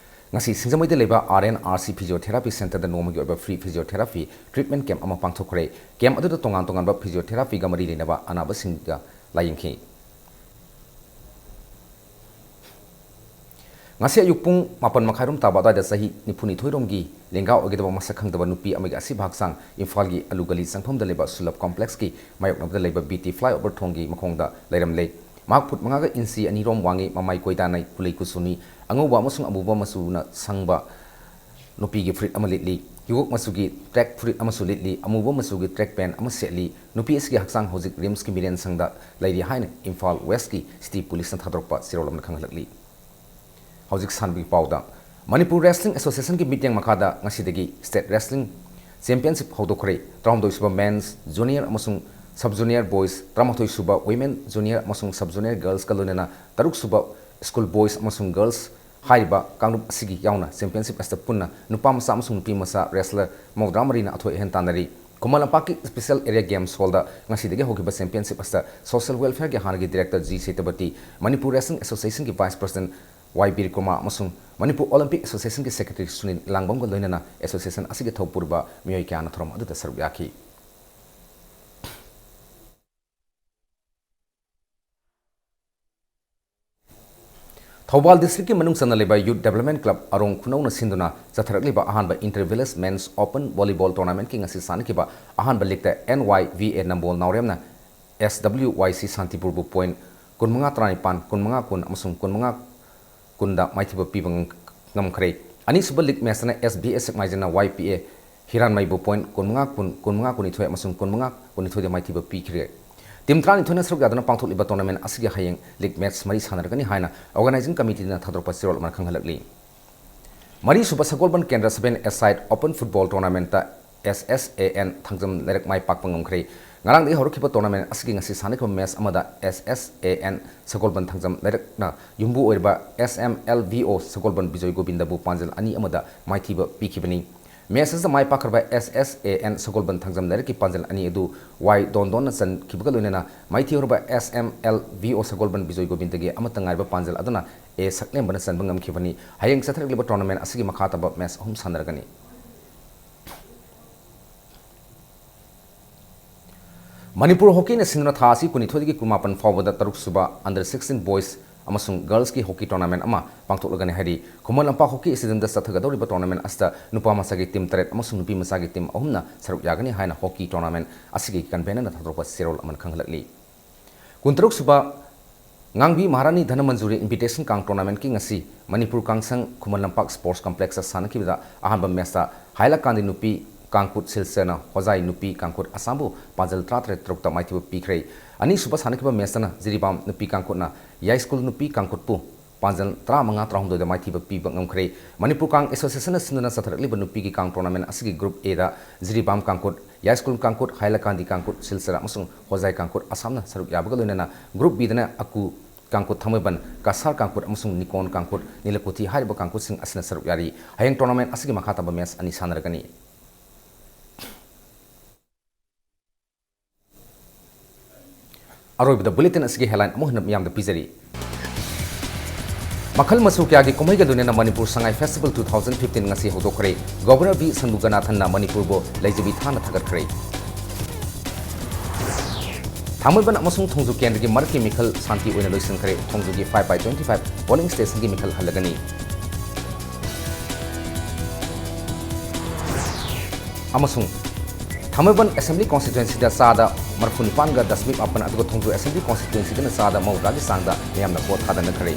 ꯉꯁꯤ ꯁꯤꯡꯖꯃꯩꯗ ꯂꯩꯕ RNRC Physiotherapy Centerꯗ ꯅꯣꯡꯃꯒꯤ ꯑꯣꯏꯕ free physiotherapy treatment camp ꯑꯃ ꯄꯥꯡꯊꯣꯛꯈ꯭ꯔꯦ꯫ Camp ꯑꯗꯨꯗ ꯇꯣꯉꯥꯟ ꯇꯣꯉꯥꯟꯕ physiotherapyꯒ ꯃꯔꯤ ꯂꯩꯅꯕ ꯑꯅꯥꯕꯁꯤꯡꯒ ꯂꯥꯌꯦꯡꯈꯤ꯫ ꯉꯁꯤ ꯑꯌꯨꯛ ꯄꯨꯡ ꯃꯥꯄꯟ ꯃꯈꯥꯏꯔꯣꯝ ꯇꯥꯕ ꯑꯗꯨꯋꯥꯏꯗ ꯆꯍꯤ ꯅꯤꯐꯨꯅꯤꯊꯣꯏ ꯔꯣꯝꯒꯤ ꯂꯦꯡꯒꯥ ꯑꯣꯏꯒꯗꯕ ꯃꯁꯛ ꯈꯪꯗꯕ ꯅꯨꯄꯤ ꯑꯃꯒꯤ ꯑꯁꯤꯕ ꯍꯛꯆꯥꯡ ꯏꯝꯐꯥꯜꯒꯤ ꯑꯂꯨ ꯒꯂꯤ ꯆꯪꯐꯝꯗ ꯂꯩꯕ ꯁꯨꯂꯚ ꯀꯣꯝꯄ꯭ꯂꯦꯛꯁꯀꯤ ꯃꯥꯌꯣꯛꯅꯕꯗ ꯂꯩꯕ BT flyover ꯊꯣꯡꯒꯤ ꯃꯈꯣꯡꯗ ꯂꯩꯔꯝꯂꯦ꯫ ꯃꯍꯥꯛ ꯐꯨꯠ ꯃꯉꯥꯒ ꯏꯟꯆꯤ ꯑꯅꯤꯔꯣꯝ ꯋꯥꯡꯉꯤ, ꯃꯃꯥꯏ ꯀꯣꯏꯗꯥꯅꯩ, ꯀꯨꯂꯩ ꯀꯨꯆꯨꯅꯤ, ꯑꯉꯧꯕ ꯑꯃꯁꯨꯡ ꯑꯃꯨꯕ ꯃꯆꯨꯅ ꯁꯪꯕ ꯅꯨꯄꯤꯒꯤ ꯐꯨꯔꯤꯠ ꯑꯃ ꯂꯤꯠꯂꯤ, ꯍꯤꯒꯣꯛ ꯃꯆꯨꯒꯤ track ꯐꯨꯔꯤꯠ ꯑꯃꯁꯨ ꯂꯤꯠꯂꯤ, ꯑꯃꯨꯕ ꯃꯆꯨꯒꯤ track pant ꯑꯃ ꯁꯦꯠꯂꯤ꯫ ꯅꯨꯄꯤ ꯑꯁꯤꯒꯤ ꯍꯛꯆꯥꯡ ꯍꯧꯖꯤꯛ RIMSꯀꯤ ꯃꯤꯔꯦꯟ ꯁꯪꯗ ꯂꯩꯔꯤ ꯍꯥꯏꯅ ꯏꯝꯐꯥꯜ Westꯀꯤ City Policeꯅ ꯊꯥꯗꯣꯔꯛꯄ ꯆꯦꯔꯣꯜ ꯑꯃꯅ ꯈꯪꯍꯜꯂꯛꯂꯤ꯫ ꯍꯧꯖꯤꯛ ꯁꯥꯟꯅꯕꯒꯤ ꯄꯥꯎꯗ, Manipur Wrestling Associationꯒꯤ ꯃꯤꯠꯌꯦꯡ ꯃꯈꯥꯗ ꯉꯁꯤꯗꯒꯤ state wrestling championship ꯍꯧꯗꯣꯛꯈ꯭ꯔꯦ꯫ ꯇꯔꯥꯍꯨꯝꯗꯣꯏ ꯁꯨꯕ men's junior ꯑꯃꯁꯨꯡ sub junior boys, ꯇꯔꯥꯃꯥꯊꯣꯏ ꯁꯨꯕ women junior ꯑꯃꯁꯨꯡ sub junior girlsꯀ ꯂꯣꯏꯅꯅ ꯇꯔꯨꯛ ꯁꯨꯕ school boys ꯑꯃꯁꯨꯡ girls ꯍꯥꯏꯔꯤꯕ ꯀꯥꯡꯂꯨꯞ ꯑꯁꯤꯒꯤ ꯌꯥꯎꯅ championship ꯑꯁꯤꯗ ꯄꯨꯟꯅ ꯅꯨꯄꯥ ꯃꯆꯥ ꯑꯃꯁꯨꯡ ꯅꯨꯄꯤ ꯃꯆꯥ wrestler ꯃꯧꯗ꯭ꯔꯥ ꯃꯔꯤꯅ ꯑꯊꯣꯏ ꯑꯍꯦꯟ ꯇꯥꯟꯅꯔꯤ꯫ ꯈꯨꯃꯟ ꯂꯝꯄꯥꯛꯀꯤ Special Area Games Hallꯗ ꯉꯁꯤꯗꯒꯤ ꯍꯧꯈꯤꯕ championship ꯑꯁꯤꯗ Social Welfareꯒꯤ ꯍꯥꯟꯅꯒꯤ director G ꯁꯦꯇꯄꯇꯤ, Manipur Wrestling Associationꯒꯤ vice president ꯋꯥꯏ ꯕꯤꯔ ꯀꯨꯃꯥꯔ ꯑꯃꯁꯨꯡ ꯃꯅꯤꯄꯨꯔ ꯑꯣꯂꯤꯝꯄꯤꯛ ꯑꯦꯁꯣꯁꯤꯌꯦꯁꯟꯒꯤ ꯁꯦꯀ꯭ꯔꯦꯇꯔꯤ ꯁꯨꯅꯤꯜ ꯏꯂꯥꯡꯕꯝꯒ ꯂꯣꯏꯅꯅ ꯑꯦꯁꯣꯁꯤꯌꯦꯁꯟ ꯑꯁꯤꯒꯤ ꯊꯧ ꯄꯨꯔꯤꯕ ꯃꯤꯑꯣꯏ ꯀꯌꯥꯅ ꯊꯧꯔꯝ ꯑꯗꯨꯗ ꯁꯔꯨꯛ ꯌꯥꯈꯤ꯫ ꯊꯧꯕꯥꯜ ꯗꯤꯁꯇ꯭ꯔꯤꯛꯀꯤ ꯃꯅꯨꯡ ꯆꯟꯅ ꯂꯩꯕ ꯌꯨꯠ ꯗꯦꯕꯂꯞꯃꯦꯟ ꯀ꯭ꯂꯕ ꯑꯔꯣꯡ ꯈꯨꯅꯧꯅ ꯁꯤꯟꯗꯨꯅ ꯆꯠꯊꯔꯛꯂꯤꯕ ꯑꯍꯥꯟꯕ ꯏꯟꯇꯔ ꯚꯤꯂꯦꯖ ꯃꯦꯟꯁ ꯑꯣꯄꯟ ꯚꯣꯂꯤꯕꯣꯜ ꯇꯣꯔꯅꯥꯃꯦꯟꯠꯀꯤ ꯉꯁꯤ ꯁꯥꯟꯅꯈꯤꯕ ꯑꯍꯥꯟꯕ ꯂꯤꯛꯇ and Y V A Nambol ꯅꯥꯎꯔꯦꯝꯅ S W ꯋꯥꯏ ꯁꯤ ꯁꯥꯟꯇꯤꯄꯨꯔꯕꯨ ꯄꯣꯏꯟꯠ ꯀꯨꯟꯃꯉꯥ ꯇꯔꯥꯅꯤꯄꯥꯟ, ꯀꯨꯟꯃꯉꯥ ꯀꯨꯟ ꯑꯃꯁꯨꯡ ꯀꯨꯟꯃꯉꯥ ꯀꯨꯟꯗ ꯃꯥꯏꯊꯤꯕ ꯄꯤꯕ ꯉꯝ-, ꯉꯝꯈ꯭ꯔꯦ꯫ ꯑꯅꯤꯁꯨꯕ ꯂꯤꯒ ꯃꯦꯆꯇꯅ ꯑꯦꯁ ꯕꯤ ꯑꯦ ꯁꯦꯛꯃꯥꯏꯖꯅ ꯋꯥꯏ ꯄꯤ ꯑꯦ ꯍꯤꯔꯥꯟꯃꯩꯕꯨ ꯄꯣꯏꯟꯠ ꯀꯨꯟꯃꯉꯥ ꯀꯨꯟ, ꯀꯨꯟꯃꯉꯥ ꯀꯨꯟꯅꯤꯊꯣꯏ ꯑꯃꯁꯨꯡ ꯀꯨꯟꯃꯉꯥ ꯀꯨꯟꯅꯤꯊꯣꯏꯗ ꯃꯥꯏꯊꯤꯕ ꯄꯤꯈ꯭ꯔꯦ꯫ ꯇꯤꯝ ꯇꯔꯥꯅꯤꯊꯣꯏꯅ ꯁꯔꯨꯛ ꯌꯥꯗꯨꯅ ꯄꯥꯡꯊꯣꯛꯂꯤꯕ ꯇꯣꯔꯅꯥꯃꯦꯟꯠ ꯑꯁꯤꯒꯤ ꯍꯌꯦꯡ ꯂꯤꯒ ꯃꯦꯆ ꯃꯔꯤ ꯁꯥꯟꯅꯔꯒꯅꯤ ꯍꯥꯏꯅ ꯑꯣꯔꯒꯅꯥꯏꯖꯤꯡ ꯀꯃꯤꯇꯤꯅ ꯊꯥꯗꯣꯔꯛꯄ ꯆꯦꯔꯣꯜ ꯑꯃꯅ ꯈꯪꯍꯜꯂꯛꯂꯤ꯫ ꯃꯔꯤꯁꯨꯕ ꯁꯒꯣꯜꯕꯟ ꯀꯦꯟꯗ꯭ꯔ seven A side open football ꯇꯣꯔꯅꯥꯃꯦꯟꯠꯇ S S A N Thangjam Leirak ꯃꯥꯏ ꯄꯥꯛꯄ ꯉꯝꯈ꯭ꯔꯦ꯫ ꯉꯔꯥꯡꯗꯒꯤ ꯍꯧꯔꯛꯈꯤꯕ ꯇꯣꯔꯅꯥꯃꯦꯟꯠ ꯑꯁꯤꯒꯤ ꯉꯁꯤ ꯁꯥꯟꯅꯈꯤꯕ ꯃꯦꯆ ꯑꯃꯗ ꯑꯦꯁ ꯑꯦꯁ ꯑꯦ ꯑꯦꯟ ꯁꯒꯣꯜꯕꯟ ꯊꯥꯡꯖꯝ ꯂꯩꯔꯛꯅ ꯌꯨꯝꯕꯨ ꯑꯣꯏꯔꯤꯕ ꯑꯦꯁ ꯑꯦꯝ ꯑꯦꯜ ꯚꯤ ꯑꯣ ꯁꯒꯣꯜꯕꯟ ꯕꯤꯖꯣꯏ ꯒꯣꯕꯤꯟꯗꯕꯨ ꯄꯥꯟꯖꯜ ꯑꯅꯤ ꯑꯃꯗ ꯃꯥꯏꯊꯤꯕ ꯄꯤꯈꯤꯕꯅꯤ꯫ ꯃꯦꯆ ꯑꯁꯤꯗ ꯃꯥꯏ ꯄꯥꯛꯈ꯭ꯔꯕ ꯑꯦꯁ ꯑꯦꯁ ꯑꯦ ꯑꯦꯟ ꯁꯒꯣꯜꯕꯟ ꯊꯥꯡꯖꯝ ꯂꯩꯔꯛꯀꯤ ꯄꯥꯟꯖꯜ ꯑꯅꯤ ꯑꯗꯨ ꯋꯥꯏ ꯗꯣꯟꯗꯣꯟꯅ ꯆꯟꯈꯤꯕꯒ ꯂꯣꯏꯅꯅ ꯃꯥꯏꯊꯤꯍꯧꯔꯕ ꯑꯦꯁ ꯑꯦꯝ ꯑꯦꯜ ꯚꯤ ꯑꯣ ꯁꯒꯣꯜꯕꯟ ꯕꯤꯖꯣꯏ ꯒꯣꯕꯤꯟꯗꯒꯤ ꯑꯃꯠꯇ ꯉꯥꯏꯔꯕ ꯄꯥꯟꯖꯜ ꯑꯗꯨꯅ ꯑꯦ ꯁꯛꯂꯦꯝꯕꯅ ꯆꯟꯕ ꯉꯝꯈꯤꯕꯅꯤ꯫ ꯍꯌꯦꯡ ꯆꯠꯊꯔꯛꯂꯤꯕ ꯇꯣꯔꯅꯥꯃꯦꯟꯠ ꯑꯁꯤꯒꯤ ꯃꯈꯥ ꯇꯥꯕ ꯃꯦꯆ ꯑꯍꯨꯝ ꯁꯥꯟꯅꯔꯒꯅꯤ꯫ ꯃꯅꯤꯄꯨꯔ ꯍꯣꯀꯤꯅ ꯁꯤꯟꯗꯨꯅ ꯊꯥ ꯑꯁꯤ ꯀꯨꯟꯅꯤꯊꯣꯏꯗꯒꯤ ꯀꯨꯟꯃꯥꯄꯟ ꯐꯥꯎꯕꯗ ꯇꯔꯨꯛ ꯁꯨꯕ ꯑꯟꯗꯔ ꯁꯤꯛꯁꯇꯤꯟ ꯕꯣꯏꯁ ꯑꯃꯁꯨꯡ ꯒꯔꯜꯁꯀꯤ ꯍꯣꯀꯤ ꯇꯣꯔꯅꯥꯃꯦꯟꯠ ꯑꯃ ꯄꯥꯡꯊꯣꯛꯂꯒꯅꯤ ꯍꯥꯏꯔꯤ꯫ ꯈꯨꯃꯟ ꯂꯝꯄꯥꯛ ꯍꯣꯀꯤ ꯁ꯭ꯇꯦꯗꯤꯌꯝꯗ ꯆꯠꯊꯒꯗꯧꯔꯤꯕ ꯇꯣꯔꯅꯥꯃꯦꯟꯠ ꯑꯁꯤꯗ ꯅꯨꯄꯥ ꯃꯆꯥꯒꯤ ꯇꯤꯝ ꯇꯔꯦꯠ ꯑꯃꯁꯨꯡ ꯅꯨꯄꯤ ꯃꯆꯥꯒꯤ ꯇꯤꯝ ꯑꯍꯨꯝꯅ ꯁꯔꯨꯛ ꯌꯥꯒꯅꯤ ꯍꯥꯏꯅ ꯍꯣꯀꯤ ꯇꯣꯔꯅꯥꯃꯦꯟꯠ ꯑꯁꯤꯒꯤ ꯀꯟꯚꯦꯅꯔꯅ ꯊꯥꯗꯣꯔꯛꯄ ꯆꯦꯔꯣꯜ ꯑꯃꯅ ꯈꯪꯍꯜꯂꯛꯂꯤ꯫ ꯀꯨꯟꯇꯔꯨꯛ ꯁꯨꯕ ꯉꯥꯡꯕꯤ ꯃꯍꯥꯔꯥꯅꯤ ꯙꯅꯃꯟꯖꯨꯔꯤ ꯏꯟꯚꯤꯇꯦꯁꯟ ꯀꯥꯡ ꯇꯣꯔꯅꯥꯃꯦꯟꯠꯀꯤ ꯉꯁꯤ ꯃꯅꯤꯄꯨꯔ ꯀꯥꯡꯁꯪ ꯈꯨꯃꯟ ꯂꯝꯄꯥꯛ ꯁ꯭ꯄꯣꯔꯠꯁ ꯀꯝꯄ꯭ꯂꯦꯛꯁꯇ ꯁꯥꯟꯅꯈꯤꯕꯗ ꯑꯍꯥꯟꯕ ꯃꯦꯆꯇ ꯍꯥꯏꯂꯀꯥꯟꯗꯤ ꯅꯨꯄꯤ ꯀꯥꯡꯈꯨꯠ ꯁꯤꯜꯆꯔꯅ ꯍꯣꯖꯥꯏ ꯅꯨꯄꯤ ꯀꯥꯡꯈꯨꯠ ꯑꯁꯥꯝꯕꯨ ꯄꯥꯟꯖꯜ ꯇꯔꯥꯇꯔꯦꯠ ꯇꯔꯨꯛꯇ ꯃꯥꯏꯊꯤꯕ ꯄꯤꯈ꯭ꯔꯦ꯫ ꯑꯅꯤꯁꯨꯕ ꯁꯥꯟꯅꯈꯤꯕ ꯃꯦꯆꯇꯅ ꯖꯤꯔꯤꯕꯥꯝ ꯅꯨꯄꯤ ꯀꯥꯡꯈꯨꯠꯅ ꯌꯥꯏꯁ꯭ꯀꯨꯜ ꯅꯨꯄꯤ ꯀꯥꯡꯈꯨꯠꯄꯨ ꯄꯥꯟꯖꯜ ꯇꯔꯥꯃꯉꯥ ꯇꯔꯥꯍꯨꯝꯗꯣꯏꯗ ꯃꯥꯏꯊꯤꯕ ꯄꯤꯕ ꯉꯝꯈ꯭ꯔꯦ꯫ ꯃꯅꯤꯄꯨꯔ ꯀꯥꯡ ꯑꯦꯁꯣꯁꯤꯌꯦꯁꯟꯅ ꯁꯤꯟꯗꯨꯅ ꯆꯠꯊꯔꯛꯂꯤꯕ ꯅꯨꯄꯤꯒꯤ ꯀꯥꯡ ꯇꯣꯔꯅꯥꯃꯦꯟꯠ ꯑꯁꯤꯒꯤ ꯒ꯭ꯔꯨꯞ ꯑꯦꯗ ꯖꯤꯔꯤꯕꯥꯝ ꯀꯥꯡꯈꯨꯠ, ꯌꯥꯏꯁ꯭ꯀꯨꯜ ꯀꯥꯡꯈꯨꯠ, ꯍꯥꯏꯂꯀꯥꯟꯗꯤ ꯀꯥꯡꯈꯨꯠ, ꯁꯤꯜꯆꯔ ꯑꯃꯁꯨꯡ ꯍꯣꯖꯥꯏ ꯀꯥꯡꯈꯨꯠ ꯑꯁꯥꯝꯅ ꯁꯔꯨꯛ ꯌꯥꯕꯒ ꯂꯣꯏꯅꯅ ꯒ꯭ꯔꯨꯞ ꯕꯤꯗꯅ ꯑꯀꯨ ꯀꯥꯡꯈꯨꯠ ꯊꯥꯡꯃꯩꯕꯟ, ꯀꯁꯥꯔ ꯀꯥꯡꯈꯨꯠ ꯑꯃꯁꯨꯡ ꯅꯤꯀꯣꯟ ꯀꯥꯡꯈꯨꯠ, ꯅꯤꯂꯀꯨꯊꯤ ꯍꯥꯏꯔꯤꯕ ꯀꯥꯡꯈꯨꯠꯁꯤꯡ ꯑꯁꯤꯅ ꯁꯔꯨꯛ ꯌꯥꯔꯤ꯫ ꯍꯌꯦꯡ ꯇꯣꯔꯅꯥꯃꯦꯟꯠ ꯑꯁꯤꯒꯤ ꯃꯈꯥ ꯇꯥꯕ ꯃꯦꯆ ꯑꯅꯤ ꯁꯥꯟꯅꯔꯒꯅꯤ꯫ ꯑꯔꯣꯏꯕꯗ ꯕꯨꯂꯦꯇꯤꯟ ꯑꯁꯤꯒꯤ ꯍꯦꯗꯂꯥꯏꯟ ꯑꯃꯨꯛ ꯍꯟꯅ ꯃꯤꯌꯥꯝꯗ ꯄꯤꯖꯔꯤ꯫ ꯃꯈꯜ ꯃꯆꯨ ꯀꯌꯥꯒꯤ ꯀꯨꯝꯍꯩꯒ ꯂꯣꯏꯅꯅ Manipur Sangai Festival two thousand fifteen ꯉꯁꯤ ꯍꯧꯗꯣꯛꯈ꯭ꯔꯦ꯫ Governor V ꯁꯟꯃꯨꯒꯅꯥꯊꯟꯅ ꯃꯅꯤꯄꯨꯔꯕꯨ ꯂꯩꯖꯕꯤ ꯊꯥꯅ ꯊꯥꯒꯠꯈ꯭ꯔꯦ꯫ ꯊꯥꯡꯃꯩꯕꯟ ꯑꯃꯁꯨꯡ ꯊꯣꯡꯖꯨ ꯀꯦꯟꯗ꯭ꯔꯒꯤ ꯃꯔꯛꯀꯤ ꯃꯤꯈꯜ ꯁꯥꯟꯇꯤ ꯑꯣꯏꯅ ꯂꯣꯏꯁꯤꯟꯈ꯭ꯔꯦ꯫ ꯊꯣꯡꯖꯨꯒꯤ five by twenty five polling stationꯒꯤ ꯃꯤꯈꯜ ꯍꯜꯂꯒꯅꯤ꯫ ꯑꯃꯁꯨꯡ ꯊꯥꯡꯃꯩꯕꯟ Assembly Constituencyꯗ ꯆꯥꯗ ꯃꯔꯤꯐꯨ ꯅꯤꯄꯥꯟꯒ ꯗꯁꯃꯤꯛ ꯃꯥꯄꯟ, ꯑꯗꯨꯒ ꯊꯣꯡꯖꯨ Assembly Constituencyꯗꯅ ꯆꯥꯗ ꯃꯧꯗ꯭ꯔꯥꯒꯤ ꯆꯥꯡꯗ ꯃꯤꯌꯥꯝꯅ ꯚꯣꯠ ꯊꯥꯗꯅꯈ꯭ꯔꯦ꯫